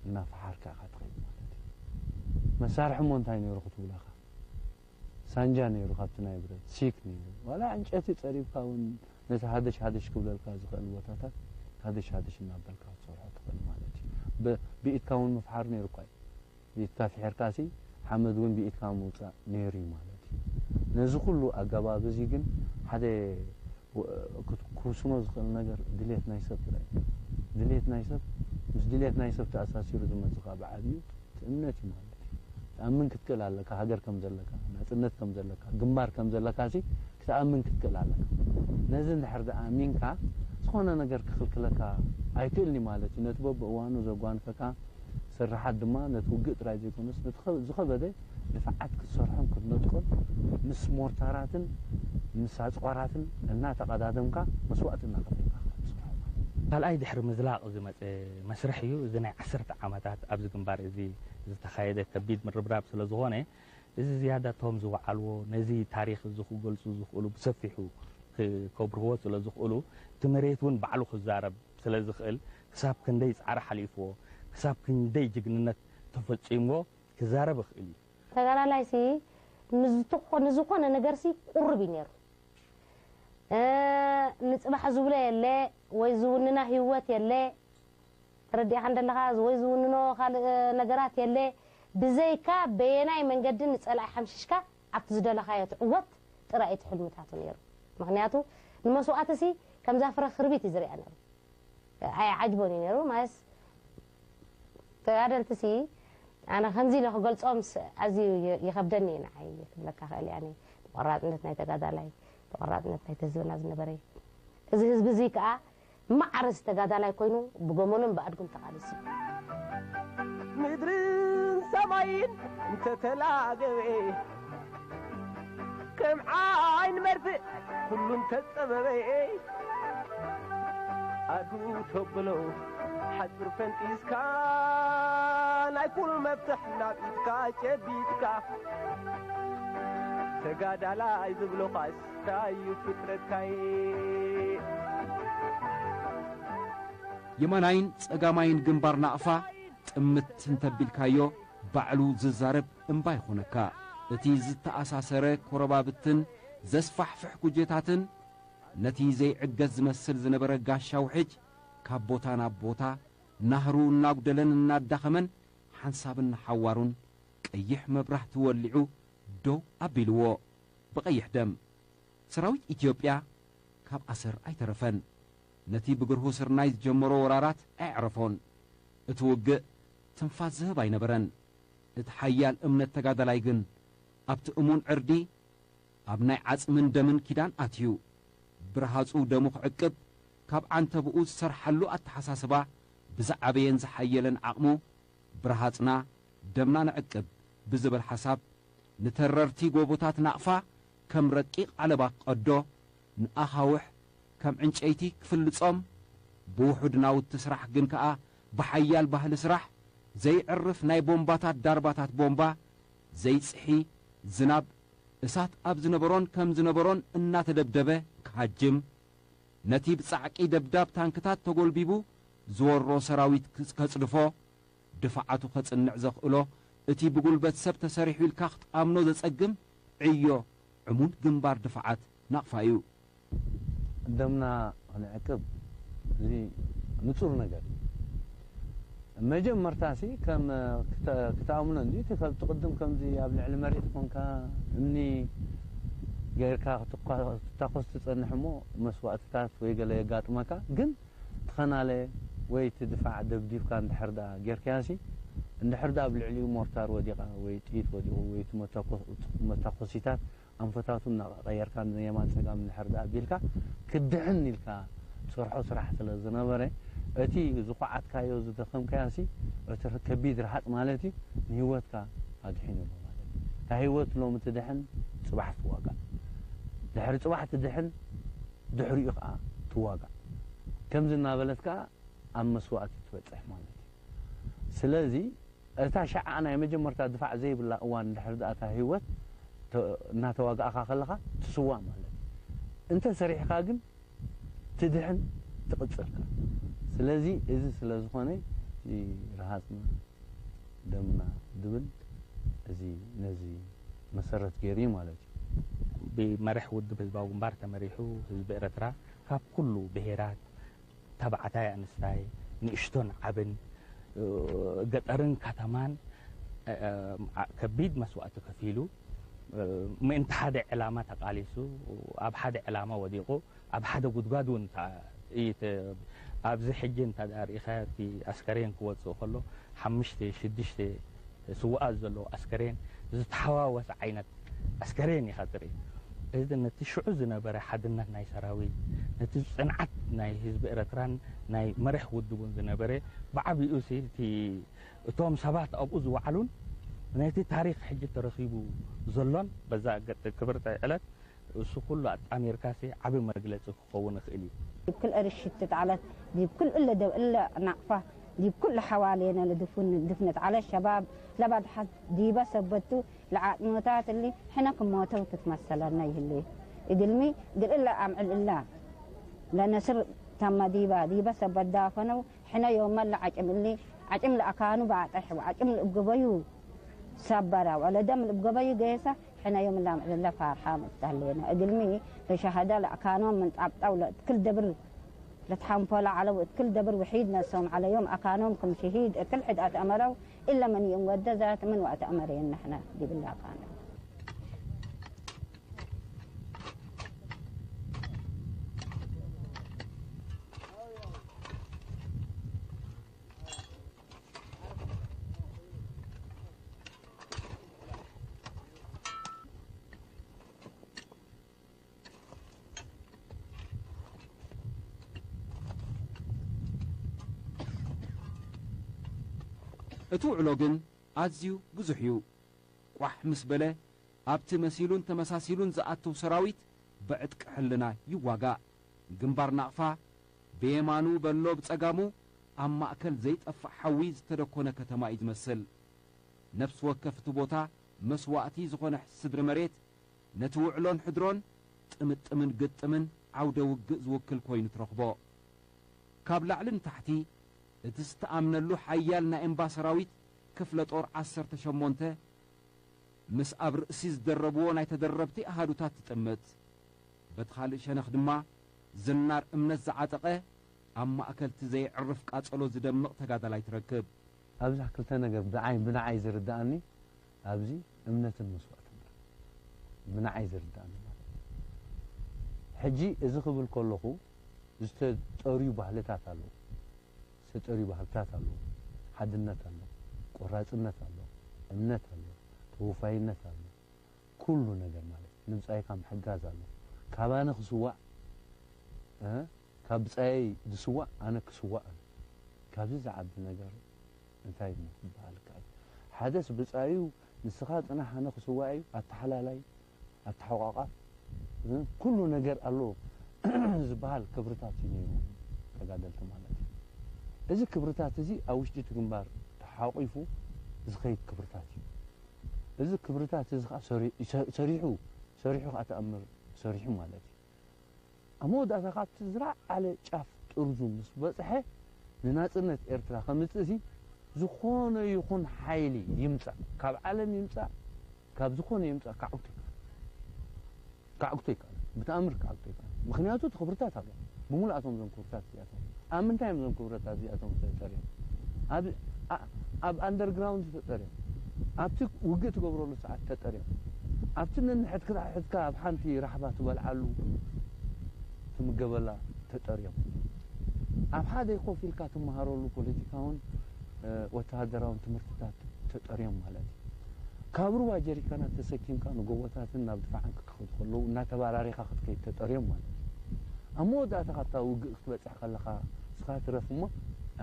እናፈሓርካ ኢኻ ትኸይድ ማለት እዩ። መሳርሒ እሞ እንታይ ነይሩ ክትብሎ ኢኻ? ሳንጃ ነይሩ፣ ካብቲ ናይ ብረት ሲክ ነይሩ። ዋላ ዕንጨቲ ጸሪብካ እውን ነቲ ሃደሽ ሃደሽ ክብለልካ ዝኽእል ቦታታት ሃደሽ ሃደሽ እናበልካ ክትሰርሖ ትኽእል ማለት እዩ። ብ-፣ ብኢድካ እውን ምፍሓር ነይሩ እኳ እዩ። ብኢድካ ፍሒርካሲ ሓመድ እውን ብኢድካ ምውጻእ ነይሩ እዩ ማለት እዩ። ነዚ ኩሉ ኣገባብ እዚ ግን ሓደ ወ-፣ ክት-፣ ክውስኖ ዝኽእል ነገር ድሌት ናይ ሰብ ጥራይ እዩ። ድሌት ናይ ሰብ፣ ምስ ድሌት ናይ ሰብ ተኣሳሲሩ ዝመጽእ ከኣ ብዓቢኡ እቲ እምነት እዩ ማለት እዩ። ክትኣምን ክትክእል ኣለካ፣ ሃገር ከም ዘለካ፣ ናጽነት ከም ዘለካ፣ ግንባር ከም ዘለካሲ ክትኣምን ክትክእል ኣለካ። ነዚ እንድሕር ደኣ ኣሚንካ፣ ዝኾነ ነገር ክኽልክለካ ኣይክእልን እዩ ማለት እዩ። ነቲ በብእዋኑ ዘጓንፈካ ስርሓት ድማ ነቲ ውግእ ጥራይ ዘይኮነስ፣ ነቲ ኸ-፣ ዝኸበደ ድፍዓት ክትሰርሖን ክትነጥቆን ምስ ሞርታራትን ምስ ኣጽዋራትን እናተቐዳደምካ መስዋእቲ እናኸፈልካ ክትሰርሖ ማለት እዩ። ካልኣይ ድሕሪ ምዝላቕ ዝመጸ መስርሕ እዩ። እዚ ናይ ዓሰርተ ዓመታት ኣብዚ ግንባር እዚ ዝተኻየደ ከቢድ ምርብራብ ስለ ዝኾነ፣ እዚ ዝያዳ እቶም ዝወዓልዎ ነዚ ታሪኽ እዚ ክገልጹ ዝኽእሉ ብሰፊሑ ክ-፣ ከብርህዎ ስለ ዝኽእሉ፣ እቲ መሬት እውን ባዕሉ ክዛረብ ስለ ዝኽእል፣ ክሳብ ክንደይ ጻዕሪ ሓሊፍዎ፣ ክሳብ ክንደይ ጅግንነት ተፈጺምዎ ክዛረብ ይኽእል እዩ። ተጋዳላይሲ ንዝትኾ-፣ ንዝኾነ ነገርሲ ቁሩብ እዩ ነይሩ። እ፣ ንጽባሕ ዝብሎ የለ፣ ወይ ዝውንና ህይወት የለ፣ ተረዲእካ እንደለኻ፣ ወይ ዝውንኖ ካልእ ነገራት የለ። ብዘይካ በየናይ መንገዲ ንጸላኢ ሓምሺሽካ ኣብቲ ዝደለኻዮ ትዕወት ጥራይ እቲ ሕልምታቱ ነይሩ። ምኽንያቱ ንመስዋእትሲ ከምዛ ፍረ ክርቢት እዩ ዝሪኣ ነይሩ። ኣይዓጅቦን እዩ ነይሩ። ማለት ተጋደልትሲ ኣነ ከምዚ ኢለ ክገልጾምስ ኣዝዩ ይ-፣ ይኸብደኒ እዩ ንዓይ ክብለካ ክእል እየ። ኣነ ተቆራጽነት ናይ ተጋዳላይ፣ ተቆራጽነት ናይቲ ህዝብና ዝነበረ እዩ። እዚ ህዝቢ እዚ ከኣ ማዕረ ተጋዳላይ ኮይኑ ብገመሉን ብኣድጉን ተቓሊሱ። ምድርን ሰማይን እንተተላገበ፣ ከም ዓይን መርፍእ ኩሉ እንተጸበበ፣ ኣዱ ተብሎ ሓጹር ፈንጢስካ፣ ናይ ኩሉ መፍትሕ ናብ ኢድካ ጨቢጥካ፣ ተጋዳላይ ዝብሎኻስ እንታይ እዩ ፍጥረትካይ? የማናይን ጸጋማይን ግንባር ናቕፋ ጥምት እንተቢልካዮ፣ ባዕሉ ዝዛረብ እምባ ይኾነካ። እቲ ዝተኣሳሰረ ኮረባብትን ዘስፋሕፍሕ ጉጀታትን፣ ነቲ ዘይዕገስ ዝመስል ዝነበረ ጋሻ ውሕጅ፣ ካብ ቦታ ናብ ቦታ ናህሩ እናጉደለን እናዳኸመን፣ ሓንሳብን ሓዋሩን ቀይሕ መብራህቲ ወሊዑ ደው ኣቢልዎ። ብቐይሕ ደም። ሰራዊት ኢትዮጵያ ካብ ኣሰር ኣይተረፈን። ነቲ ብግርሁ ስርናይ ዝጀመሮ ወራራት ኣየዕረፎን። እቲ ውግእ ትንፋስ ዝህብ ኣይነበረን። እቲ ሓያል እምነት ተጋዳላይ ግን ኣብቲ እሙን ዕርዲ ኣብ ናይ ዓጽምን ደምን ኪዳን ኣትዩ። ብርሃጹ ደሙ ክዕቅብ፣ ካብ ዓንተብኡ ዝሰርሓሉ ኣተሓሳስባ ብዝዓበየን ዝሓየለን ዓቕሙ ብረሃጽና ደምና ንዕቅብ ብዝብል ሓሳብ ንተረርቲ ጎቦታት ናቕፋ ከም ረቂቕ ዓለባ ክቐዶ፣ ንኣኻውሕ ከም ዕንጨይቲ ክፍልጾም፣ ብውሑድ ናውቲ ስራሕ ግን ከኣ ብሓያል ባህሊ ስራሕ፣ ዘይዕርፍ ናይ ቦምባታት ዳርባታት ቦምባ፣ ዘይጽሒ ዝናብ፣ እሳት ኣብ ዝነበሮን ከም ዝነበሮን እናተደብደበ ክሃጅም፣ ነቲ ብጻዕቂ ደብዳብ ታንክታት ተጎልቢቡ ዝወሮ ሰራዊት ክጽ-፣ ከጽድፎ፣ ድፋዓቱ ከጽንዕ ዘኽእሎ፣ እቲ ብጉልበት ሰብ ተሰሪሑ ኢልካ ክትኣምኖ ዘጸግም ዕዮ ዕሙን ግንባር ድፋዓት ናቕፋ እዩ። ደምና ክንዕቅብ፣ እዚ ንጹር ነገር እዩ። መጀመርታሲ ከም ክተ-፣ ክትኣምኖ እንዲ፣ እቲ ካብ ትቕድም ከምዚ ኣብ ልዕሊ መሬት ኮንካ እምኒ ጌርካ ክትኳ-፣ ክትታኮስ ትጸንሕ እሞ መስዋእትታት ወይ ገለ የጋጥመካ። ግን ትኸናለ ወይ እቲ ድፋዕ ደብዲብካ እንድሕር ደኣ ጌርካያሲ፣ እንድሕር ደኣ ኣብ ልዕሊኡ ሞርታር ወዲቓ ወይ ጥይት ወዲቑ ወይ እቲ መታኮ-፣ መታኮሲታት ኣንፈታቱ እናቐየርካ ንየማን ጸጋም እንድሕር ደኣ ኣቢልካ፣ ክድሕን ኢልካ ትሰርሖ ስራሕ ስለ ዝነበረ፣ እቲ ዝኹዓትካዮ ዝደኸምካዮሲ፣ እቲ ከቢድ ረሃጽ ማለት እዩ፣ ንህይወትካ ኣድሒኑ ኣሎ ማለት እዩ። እታ ህይወት ሎሚ ትድሕን፣ ጽባሕ ትዋጋእ። ድሕሪ ጽባሕ ትድሕን፣ ድሕሪኡ ከኣ ትዋጋእ። ከምዚ እናበለት ከኣ ኣብ መስዋእቲ ትበጽሕ ማለት እዩ። ስለዚ እታ ሸዓ ናይ መጀመርታ ድፋዕ ዘይብላ እዋን እንድሕር ደኣ እታ ህይወት ተ-፣ እናተዋጋእካ ከለኻ ትስዋእ ማለት እዩ። እንተ ሰሪሕካ ግን ትድሕን ትቕጽል ከኣ። ስለዚ እዚ ስለ ዝኾነ እቲ ረሃጽና ደምና ድብል እዚ ነዚ መሰረት ገይሩ እዩ ማለት እዩ። ብመርሕ ውድብ ህዝባዊ ግንባር ተመሪሑ ህዝቢ ኤረትራ ካብ ኩሉ ብሄራት፣ ተባዕታይ ኣንስታይ፣ ንእሽቶን ዓብን፣ ገጠርን ከተማን ከቢድ መስዋእቲ ከፊሉ ምእንቲ ሓደ ዕላማ ተቃሊሱ ኣብ ሓደ ዕላማ ወዲቁ ኣብ ሓደ ጉድጓድ እውን ኣብዚ ሕጂ እንተ ርኢኻ እቲ ኣስከሬን ክወፅእ ከሎ ሓሙሽተ ሽዱሽተ ስውኣት ዘለዎ ኣስከሬን ዝተሓዋወሰ ዓይነት ኣስከሬን ኢኻ ትርኢ። እዚ ነቲ ሽዑ ዝነበረ ሓድነት ናይ ሰራዊት፣ ነቲ ጽንዓት ናይ ህዝቢ ኤረትራን ናይ መርሕ ውድቡን ዝነበረ ብዓቢኡ ሲ እቲ እቶም ሰባት ኣብኡ ዝወዓሉን ነቲ ታሪኽ ሕጂ ተረኺቡ ዘሎን በዛ ክብርቲ ዕለት እሱ ኩሉ ኣጣሚርካ ሲ ዓቢ መግለጺ ክኸውን ይኽእል እዩ። ዲብ ክል እርሽት ትትዓለት፣ ዲብ ክል እለ ደብ እለ ናቕፋ፣ ዲብ ኩሉ ሓዋሌነ ለድፉን ድፍነት ዓለ ሸባብ ለባድሓት ዲበ ሰበቱ ለዓጥሞታት እሊ ሕነ ክም ሞተው ትትመሰለነ ይህሌ። እግልሚ እግል እለ ኣምዕል እላ ለነስር ተመ ዲባ ዲበ ሰበት ዳፈነው ሕነ ዮመ ለዓጭም እሊ ዓጭም ለኣካኑ ባጠሕ ወዓጭም ለእብ ገበዩ ሰበረ ወለደም ለእብ ገበዩ ገየሰ ሕነ ዮም ላምዕል እለ ፋርሓ ምትህሌነ። እግልሚ ለሸሀደ ለኣካኖም ምን ጣብጣው ለእትክል ደብር ለትሓንፖለ ዐለው እትክል ደብር ውሒድ ነሶም ዐለዮም ኣካኖም ክም ሽሂድ እክል ሕድ ኣትአመረው እለ ምን ይእም ወደ ዛት ምን ወአትአመሬን ንሕነ ዲብላ ቃነ። እቲ ውዕሎ ግን ኣዝዩ ብዙሕ እዩ። ቋሕ ምስ በለ ኣብቲ መሲሉን ተመሳሲሉን ዝኣትው ሰራዊት ብዕጥቂ ሕልና ይዋጋእ። ግንባር ናቕፋ ብየማኑ በሎ ብጸጋሙ ኣብ ማእከል ዘይጠፍእ ሓዊ ዝተደኮነ ከተማ እዩ ዝመስል። ነፍሲ ወከፍ እቲ ቦታ መስዋእቲ ዝኾነ ስድሪ መሬት ነቲ ውዕሎን ሕድሮን ጥምጥምን ግጥምን ዓውደ ውግእ ዝውክል ኮይኑ ትረኽቦ። ካብ ላዕሊ ንታሕቲ እቲ ዝተኣምነሉ ሓያል ናይ እምባ ሰራዊት ክፍለ ጦር ዓሰርተ ሸሞንተ ምስ ኣብ ርእሲ ዝደረብዎ ናይ ተደረብቲ ኣሃዱታት ትጥምት። በቲ ካልእ ሸነኽ ድማ ዝናር እምነት ዝዓጠቐ ኣብ ማእከል እቲ ዘየዕርፍ ቃጸሎ ዝደምቕ ተጋዳላይ ትረክብ። ኣብዛ ክልተ ነገር ብዓይ ብንዓይ ዝርድኣኒ ኣብዚ እምነትን መስዋእትን ብንዓይ ዝርድኣኒ ማለት እዩ። ሕጂ እዚ ክብል ከለኹ ዝተጠርዩ ባህልታት ኣለዉ። ዝተጠርዩ ባህልታት ኣለዉ። ሓድነት ኣሎ፣ ቆራጽነት ኣሎ፣ እምነት ኣሎ፣ ተወፋይነት ኣሎ። ኩሉ ነገር ማለት እዩ። ንብጻይካ ምሕጋዝ ኣሎ። ካብ ኣነ ክስዋእ እ ካብ ብጻየይ ዝስዋእ ኣነ ክስዋእ ኣሎ። ካብዚ ዝዓቢ ነገር እንታይ እሞ ክበሃል ይከኣል? ሓደስ ብጻዩ ንስኻ ጽናሕ ኣነ ክስዋእ እዩ፣ ኣተሓላላይ፣ ኣተሓቋቋፍ፣ እ፣ ኩሉ ነገር ኣለዎ ዝበሃል ክብርታት እዩ ነይሩ ተጋደልቲ ማለት እዩ። እዚ ክብርታት እዚ ኣብ ውሽጢ እቲ ግንባር ተሓቂፉ ዝኸይድ ክብርታት እዩ። እዚ ክብርታት እዚ ኸዓ ሰሪ-፣ ሰ-፣ ሰሪሑ፣ ሰሪሑ ኸዓ ተኣምር ሰሪሑ ማለት እዩ። ኣብ መወዳእታ ካብቲ ዝለዓለ ጫፍ ጥርዙ ምስ በጽሐ፣ ንናጽነት ኤርትራ ከምጽእሲ፣ ዝኾነ ይኹን ሓይሊ ይምጻእ፣ ካብ ዓለም ይምጻእ፣ ካብ ዝኾነ ይምጻእ፣ ከዓግቶ ይከኣል። ከዓግቶ ይከኣል። ብተኣምር ከዓግቶ ይከኣል። ምኽንያቱ እቲ ክብርታት ኣሎ። ብምሉኣቶም እዞም ክብርታት እዚኣቶም። ኣብ ምንታይ እዮም እዞም ክብርታት እዚኣቶም ተጠርዮም? ኣብ፣ ኣ-፣ ኣብ ኣንደርግራውንድ ተጠርዮም። ኣብቲ ውግእ ትገብረሉ ሰዓት ተጠርዮም። ኣብቲ ነንሕድሕድካ ኣብ ሓንቲ ራሕባ ትበልዓሉ ትምገበላ ተጠርዮም። ኣብ ሓደ ኮፍ ኢልካ ትመሃረሉ ፖለቲካውን፣ እ፣ ወተሃደራውን ትምህርትታት ተጠርዮም ማለት እዩ። ካብ ሩባ ጀሪካናት ተሰኪምካ ንጎቦታትን ናብ ድፋዓን ክኸዱ ከለዉ እናተባራሪኻ ክትከይድ ተጠርዮም ማለት እዩ። ኣብ መወዳእታ ካብታ ውግእ ክትበጽሕ ከለኻ ንስኻ ትረፍ እሞ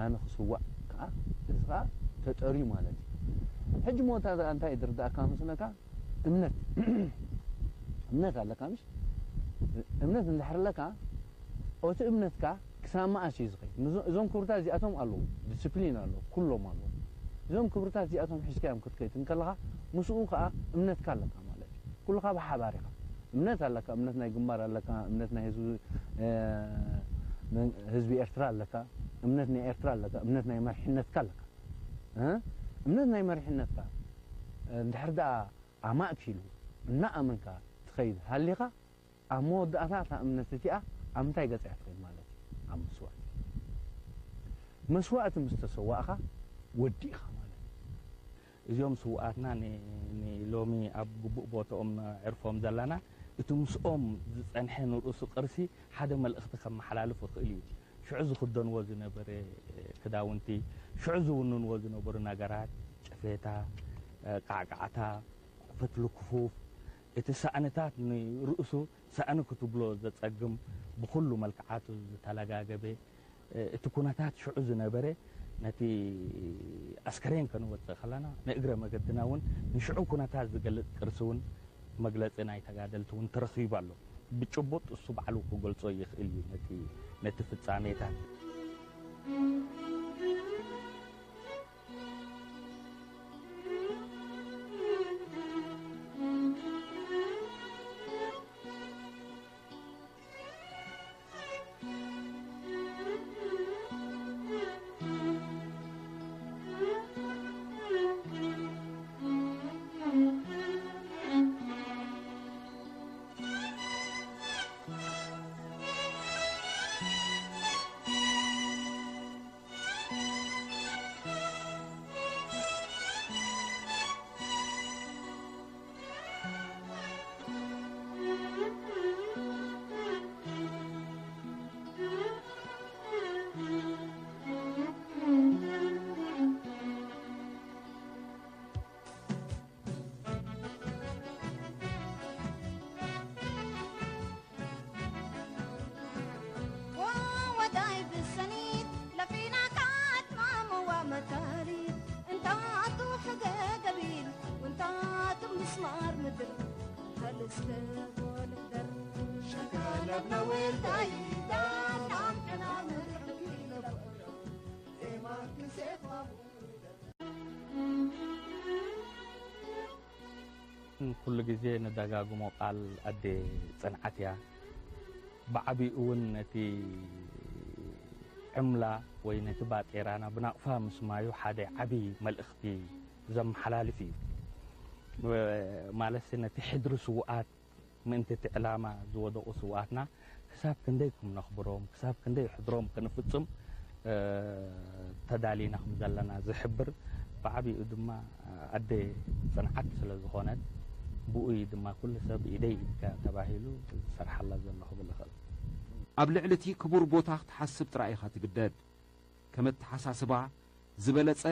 ኣነ ክስዋእ ከኣ እዚ ከኣ ተጠርዩ ማለት እዩ። ሕጂ መወዳእታ እንታይ ዝርዳእካ መስለካ? እምነት። እምነት ኣለካ ምሽ? እምነት እንድሕር ኣለካ፣ ኦቲ እምነትካ ክሳብ መኣስ እዩ ዝኸይድ? ምዞ-፣ እዞም ክብርታት እዚኣቶም ኣለዉ፣ ዲስፕሊን ኣለዉ፣ ኩሎም ኣለዉ። እዞም ክብርታት እዚኣቶም ሒዝካዮም ክትከይድ እንከለኻ፣ ምስኡ ከኣ እምነትካ ኣለካ ማለት እዩ። ኩልኻ ብሓባር ኢኻ። እምነት ኣለካ፣ እምነት ናይ ግንባር ኣለካ፣ እምነት ናይ ህዝቢ፣ እ፣ መን-፣ ህዝቢ ኤርትራ ኣለካ፣ እምነት ናይ ኤርትራ ኣለካ፣ እምነት ናይ መሪሕነትካ ኣለካ። እ? እምነት ናይ መሪሕነትካ፣ እ፣ እንድሕር ደኣ ኣማእኪሉ እናኣመንካ ትኸይድ ሃሊኻ፣ ኣብ መወዳእታ እታ እምነት እቲኣ ኣብ ምንታይ ገጻ እያ ትኸይድ ማለት እዩ? ኣብ መስዋእቲ። መስዋእቲ ምስ ተሰዋእኻ ወዲእኻ ማለት እዩ። እዚኦም ስውኣትና ን-፣ ንሎሚ ኣብ ግቡእ ቦታኦም ነዕርፎም ዘለና፣ እቲ ምስኦም ዝጸንሐ ንርእሱ ቅርሲ ሓደ መልእኽቲ ከመሓላልፍ ይኽእል እዩ። ሽዑ ዝኽደንዎ ዝነበረ ክዳውንቲ፣ ሽዑ ዝውንንዎ ዝነበሩ ነገራት፣ ጨፌታ፣ ቃዕቃዕታ፣ ፈትሊ ክፉፍ፣ እቲ ሳእንታት ንርእሱ ሳእኒ ክትብሎ ዘጸግም፣ ብኹሉ መልክዓቱ ዝተለጋገበ፣ እቲ ኩነታት ሽዑ ዝነበረ፣ ነቲ ኣስከሬን ከንወጽእ ከለና፣ ንእግረ መገድና እውን ንሽዑ ኩነታት ዝገልጽ ቅርሲ እውን፣ መግለጺ ናይ ተጋደልቲ እውን ተረኺቡ ኣሎ። ብጭቡጥ እሱ ባዕሉ ክገልጾ ይኽእል እዩ ነቲ፣ ነቲ ፍጻሜታት። ወወዳይ ብሰኒት ለፊና ካትማምዋ መታሊት እንታቱ ሕገ ገቢል ወንታቱ ምስማር ምድር ፈልስተ ጎልደር ሸካለብና ወልዳይ ዳናም ዕናምር ዜማን ክሴት ማሙ ኩሉ ግዜ ንደጋግሞ ቃል ኣደ ጽንዓት እያ። ብዓቢኡ እውን ነቲ ዕምላ ወይ ነቲ ባጤራና ብናቕፋ ምስማዩ ሓደ ዓቢ መልእኽቲ ዘመሓላልፍ እዩ። ማለትሲ ነቲ ሕድሪ ስዉኣት ምእንቲ እቲ ዕላማ ዝወደቑ ስውኣትና ክሳብ ክንደይ ከም ነኽብሮም፣ ክሳብ ክንደይ ሕድሮም ክንፍጽም፣ እ፣ ተዳሊና ከም ዘለና ዝሕብር፣ ብዓቢኡ ድማ ኣደ ጽንዓት ስለ ዝኾነት፣ ብኡ እዩ ድማ ኩሉ ሰብ ኢደይ ኢድካ ተባሂሉ ዝሰርሓላ ዘሎ ክብል እኽእል። ኣብ ልዕሊ እቲ ክቡር ቦታ ክትሓስብ ጥራይ ኢኻ ትግደድ። ከም ኣተሓሳስባ ዝበለጸ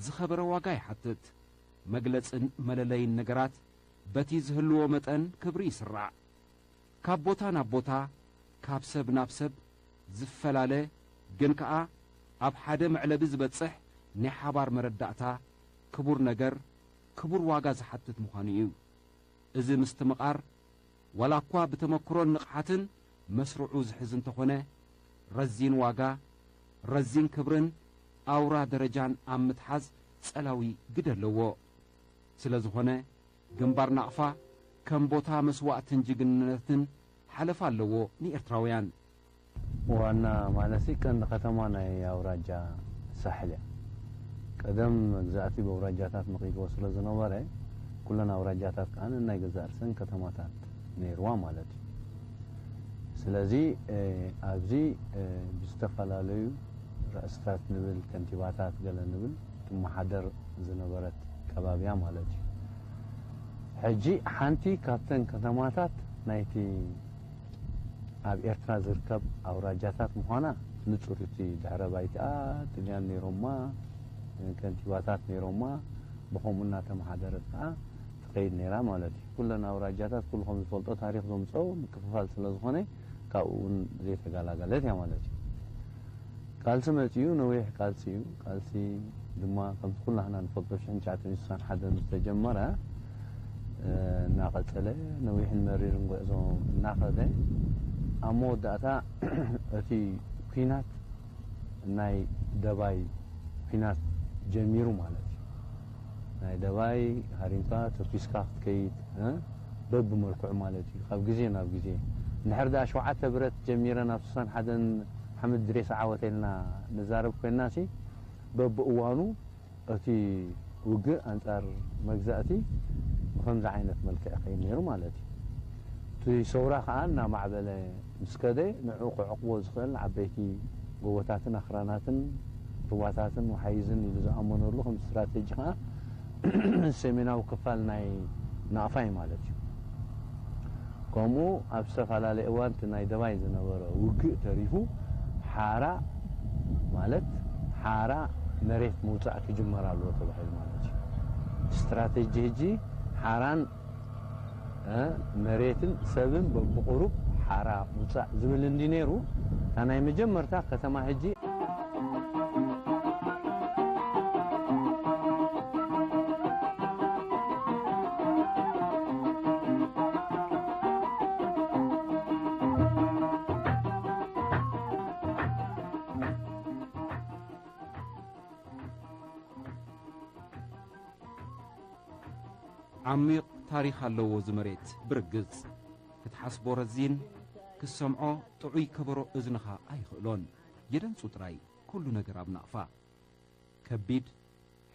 ዝኸበረ ዋጋ ይሓትት። መግለጽን መለለይን ነገራት በቲ ዝህልዎ መጠን ክብሪ ይስራዕ። ካብ ቦታ ናብ ቦታ፣ ካብ ሰብ ናብ ሰብ ዝፈላለ ግን ከኣ ኣብ ሓደ መዕለቢ ዝበጽሕ ናይ ሓባር መረዳእታ ክቡር ነገር ክቡር ዋጋ ዝሓትት ምዃኑ እዩ። እዚ ምስትምቓር ዋላ እኳ ብተመክሮን ንቕሓትን መስርዑ ዝሕዝ እንተኾነ፣ ረዚን ዋጋ፣ ረዚን ክብርን ኣውራ ደረጃን ኣብ ምትሓዝ ጸላዊ ግደ ኣለዎ። ስለ ዝኾነ፣ ግንባር ናቕፋ ከም ቦታ መስዋእትን ጅግንነትን ሓለፋ ኣለዎ ንኤርትራውያን። ዋና ማለትሲ ቀንዲ ከተማ ናይ ኣውራጃ ሳሕል እያ። ቀደም መግዛእቲ ብኣውራጃታት መኺድዎ ስለ ዝነበረ፣ ኩለን ኣውራጃታት ከኣ ናይ ገዛእ ርእሰን ከተማታት ነይርዋ ማለት እዩ። ስለዚ፣ እ፣ ኣብዚ፣ እ፣ ብዝተፈላለዩ ርእስታት ንብል፣ ከንቲባታት ገለ ንብል፣ ትመሓደር ዝነበረት ከባቢ እያ ማለት እዩ። ሕጂ ሓንቲ ካብተን ከተማታት ናይቲ ኣብ ኤርትራ ዝርከብ ኣውራጃታት ምዃና ንጹር እዩ። እቲ ድሕረ ባይታኣ ጥልያን ነይሮማ፣ ከንቲባታት ነይሮማ፣ ብኸምኡ እናተመሓደረት ከኣ ትኸይድ ነይራ ማለት እዩ። ኩለን ኣውራጃታት ኩሉ ከም ዝፈልጦ ታሪኽ ዘምጽኦ ምክፍፋል ስለ ዝኾነ ካብኡ እውን ዘይተገላገለት እያ ማለት እዩ። ቃልሲ መጺኡ፣ ነዊሕ ቃልሲ እዩ። ቃልሲ ድማ ከምቲ ኩላህና ንፈልጦ ሽሕን ትሽዓተ ሚእትን ስሳን ሓደን ምስ ተጀመረ፣ እ፣ እናቐጸለ ነዊሕን መሪርን ጉዕዞ እናኸደ ኣብ መወዳእታ እቲ ኲናት ናይ ደባይ ኲናት ጀሚሩ ማለት እዩ። ናይ ደባይ ሃሪምካ ተኲስካ ክትከይድ፣ እ፣ በብመልክዑ ማለት እዩ። ካብ ግዜ ናብ ግዜ እንድሕር ደኣ ሸውዓተ ብረት ጀሚረን ኣብ ስሳን ሓደን ሓምድ ድሬሳ ዓወተ ኢልና ንዛረብ ኮይንናሲ፣ በብእዋኑ እቲ ውግእ ኣንጻር መግዛእቲ ብኸምዚ ዓይነት መልክዕ ይኸይድ ነይሩ ማለት እዩ። እቲ ሰውራ ከኣ እናማዕበለ ምስ ከደ፣ ንዕኡ ክዕቕቦ ዝኽእል ዓበይቲ ጎቦታትን ኣኽራናትን ሩባታትን ወሓይዝን ኢሉ ዝኣመነሉ ከም ስትራተጂ ከኣ ሰሜናዊ ክፋል ናይ ናቕፋ እዩ ማለት እዩ። ከምኡ ኣብ ዝተፈላለየ እዋን እቲ ናይ ደባይ ዝነበረ ውግእ ተሪፉ ሓራ ማለት ሓራ መሬት ምውጻእ ክጅመር ኣለዎ ተባሂሉ ማለት እዩ። ስትራተጂ ሕጂ ሓራን፣ እ፣ መሬትን ሰብን በብቑሩብ ሓራ ምውጻእ ዝብል እንዲ ነይሩ፣ እታ ናይ መጀመርታ ከተማ ሕጂ ዓሚቕ ታሪኽ ኣለዎ እዚ መሬት ብርግጽ። ክትሓስቦ ረዚን፣ ክትሰምዖ ጥዑይ ከበሮ እዝንኻ ኣይኽእሎን። የደንጹ ጥራይ ኩሉ ነገር ኣብ ናቕፋ። ከቢድ፣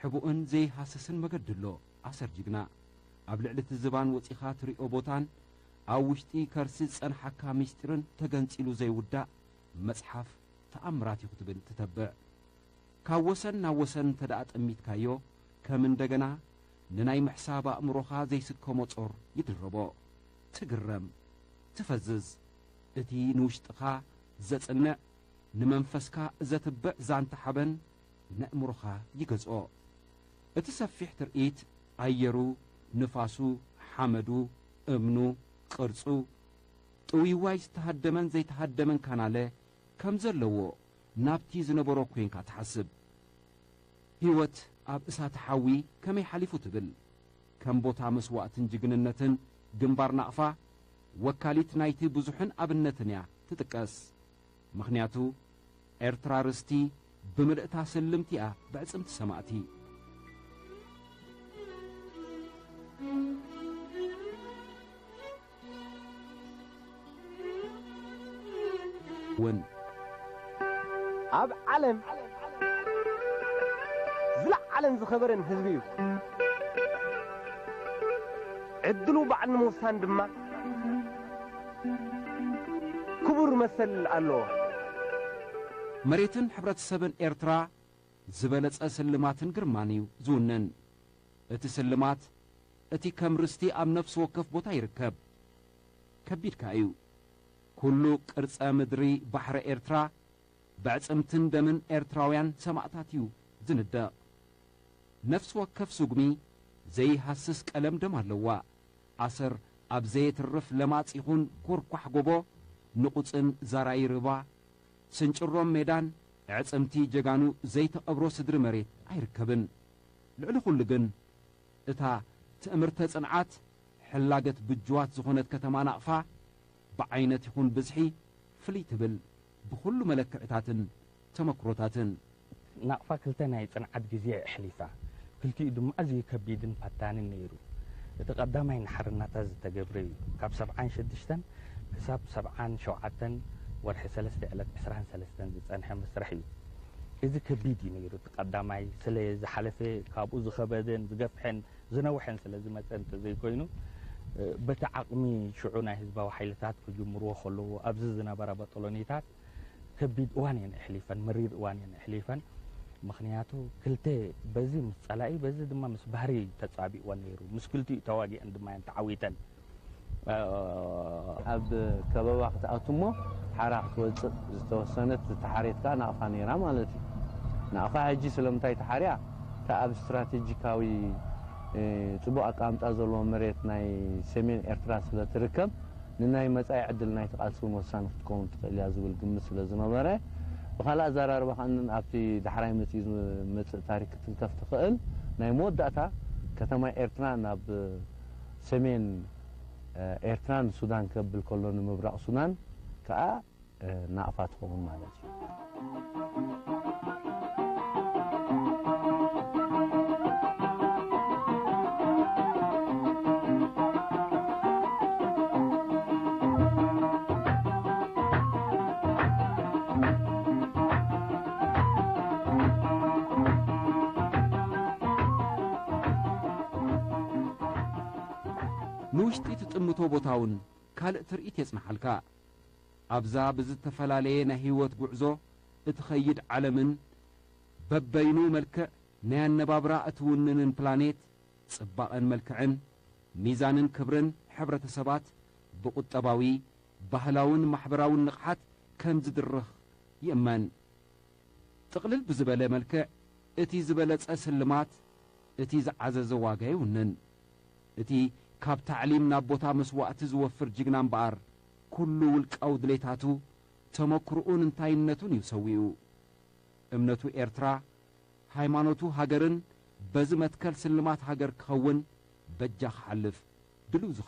ሕቡእን ዘይሃስስን መገዲ ኣሎ፣ ኣሰር ጅግና። ኣብ ልዕሊ እቲ ዝባን ወጺኻ ትሪኦ ቦታን ኣብ ውሽጢ ከርሲ ዝጸንሓካ ምስጢርን ተገንጺሉ ዘይውዳእ መጽሓፍ ተኣምራት እዩ ክትብል ትተብዕ። ካብ ወሰን ናብ ወሰን እንተ ደኣ ጠሚትካዮ፣ ከም እንደገና ንናይ ምሕሳብ ኣእምሮኻ ዘይስከሞ ጾር ይድረቦ። ትግረም፣ ትፈዝዝ። እቲ ንውሽጥኻ ዘጽንዕ፣ ንመንፈስካ ዘትብዕ ዛንታ ሓበን ነእምሮኻ ይገዝኦ። እቲ ሰፊሕ ትርኢት፣ ኣየሩ፣ ንፋሱ፣ ሓመዱ፣ እምኑ፣ ቅርጹ፣ ጥውይዋይ ዝተሃደመን ዘይተሃደመን ካናለ ከም ዘለዎ ናብቲ ዝነበሮ ኮይንካ ትሓስብ። ህይወት ኣብ እሳተ ሓዊ ከመይ ሓሊፉ ትብል። ከም ቦታ መስዋእትን ጅግንነትን ግንባር ናቕፋ ወካሊት ናይቲ ብዙሕን ኣብነትን እያ ትጥቀስ። ምኽንያቱ ኤርትራ ርስቲ ብምልእታ ስልምቲ እያ ብዕጽምቲ ሰማእቲ። እውን ኣብ ዓለም ዝለዓለን ዝኸበረን ህዝቢ እዩ። ዕድሉ ባዕሉ ንምውሳን ድማ ክቡር መሰል ኣለዎ። መሬትን ሕብረተሰብን ኤርትራ ዝበለጸ ስልማትን ግርማን እዩ ዝውነን። እቲ ስልማት፣ እቲ ከም ርስቲ ኣብ ነፍሲ ወከፍ ቦታ ይርከብ። ከቢድካ እዩ። ኩሉ ቅርጸ ምድሪ ባሕረ ኤርትራ ብዕጽምትን ደምን ኤርትራውያን ሰማእታት እዩ ዝንደቕ። ነፍሲ ወከፍ ስጉሚ ዘይሃስስ ቀለም ደም ኣለዋ። ኣሰር ኣብ ዘየትርፍ ለማጽ ይኹን ኮርኳሕ ጎቦ፣ ንቑጽን ዛራይ ርባ፣ ስንጭሮም ሜዳን ኣዕጽምቲ ጀጋኑ ዘይተቐብሮ ስድሪ መሬት ኣይርከብን። ልዕሊ ኩሉ ግን እታ ትእምርተ ጽንዓት ሕላገት ብጅዋት ዝኾነት ከተማ ናቕፋ ብዓይነት ይኹን ብዝሒ ፍልይ ትብል ብኹሉ መለክዕታትን ተመክሮታትን። ናቕፋ ክልተ ናይ ጽንዓት ግዜ ኣሕሊፋ። ክልቲኡ ድማ ኣዝዩ ከቢድን ፈታንን ነይሩ። እቲ ቀዳማይ ንሓርናታ ዝተገብረ እዩ። ካብ ሰብዓን ሽዱሽተን ክሳብ ሰብዓን ሸውዓተን ወርሒ ሰለስተ ዕለት ዕስራን ሰለስተን ዝጸንሐ መስርሕ እዩ። እዚ ከቢድ እዩ ነይሩ። እቲ ቀዳማይ ስለ ዝሓለፈ ካብኡ ዝኸበደን ዝገፍሐን ዝነውሐን ስለ ዝመጸ እንተዘይኮይኑ፣ በቲ ዓቕሚ ሽዑ ናይ ህዝባዊ ሓይልታት ክጅምርዎ ከለዉ ኣብዚ ዝነበረ በጠሎኒታት ከቢድ እዋን እየን ኣሕሊፈን፣ መሪር እዋን እየን ኣሕሊፈን። ምኽንያቱ ክልተ በዚ ምስ ጸላኢ፣ በዚ ድማ ምስ ባህሪ ተጻቢእወን ነይሩ። ምስ ክልቲኡ ተዋጊአን ድማ እየን ተዓዊተን። ኣብ ከበባ ክትኣቱ እሞ ሓራ ክትወጽእ ዝተወሰነት ዝተሓርየት ከኣ ናቕፋ ነይራ ማለት እዩ። ናቕፋ ሕጂ ስለምንታይ ተሓርያ? እታ ኣብ ስትራቴጂካዊ፣ እ፣ ጽቡቕ ኣቀማምጣ ዘለዎ መሬት ናይ ሰሜን ኤርትራ ስለ ትርከብ፣ ንናይ መጻኢ ዕድል ናይቲ ቃልሲ እውን ወሳኒ ክትከውን ትኽእል እያ ዝብል ግምት ስለ ዝነበረ፣ ብኻልእ ኣዘራርባ ከኣ ኣብቲ ዳሕራይ መጺኡ ዝመጽእ ታሪክ ክትንከፍ ትኽእል። ናይ መወዳእታ ከተማ ኤርትራ ናብ ሰሜን፣ እ፣ ኤርትራ ንሱዳን ከብል ከሎ ንምብራቕ ሱዳን ከኣ፣ እ፣ ናቕፋ ትኸውን ማለት እዩ። ንውሽጢ ትጥምቶ ቦታ እውን ካልእ ትርኢት የጽንሓልካ። ኣብዛ ብዝተፈላለየ ናይ ህይወት ጉዕዞ እትኸይድ ዓለምን በበይኑ መልክዕ ናይ ኣነባብራ እትውንንን ፕላኔት ጽባቐን መልክዕን፣ ሚዛንን ክብርን ሕብረተሰባት ብቁጠባዊ፣ ባህላውን ማሕበራውን ንቕሓት ከም ዝድርኽ ይእመን። ጥቕልል ብዝበለ መልክዕ፣ እቲ ዝበለጸ ስልማት፣ እቲ ዝዓዘዘ ዋጋ ይውንን። እቲ ካብ ታዕሊም ናብ ቦታ መስዋእቲ ዝወፍር ጅግና እምበኣር፣ ኩሉ ውልቃዊ ድሌታቱ፣ ተመክሮኡን እንታይነቱን እዩ ሰዊኡ። እምነቱ ኤርትራ፣ ሃይማኖቱ ሃገርን በዚ መትከል ስልማት ሃገር ክኸውን በጃ ክሓልፍ ድሉው ዝኸውን።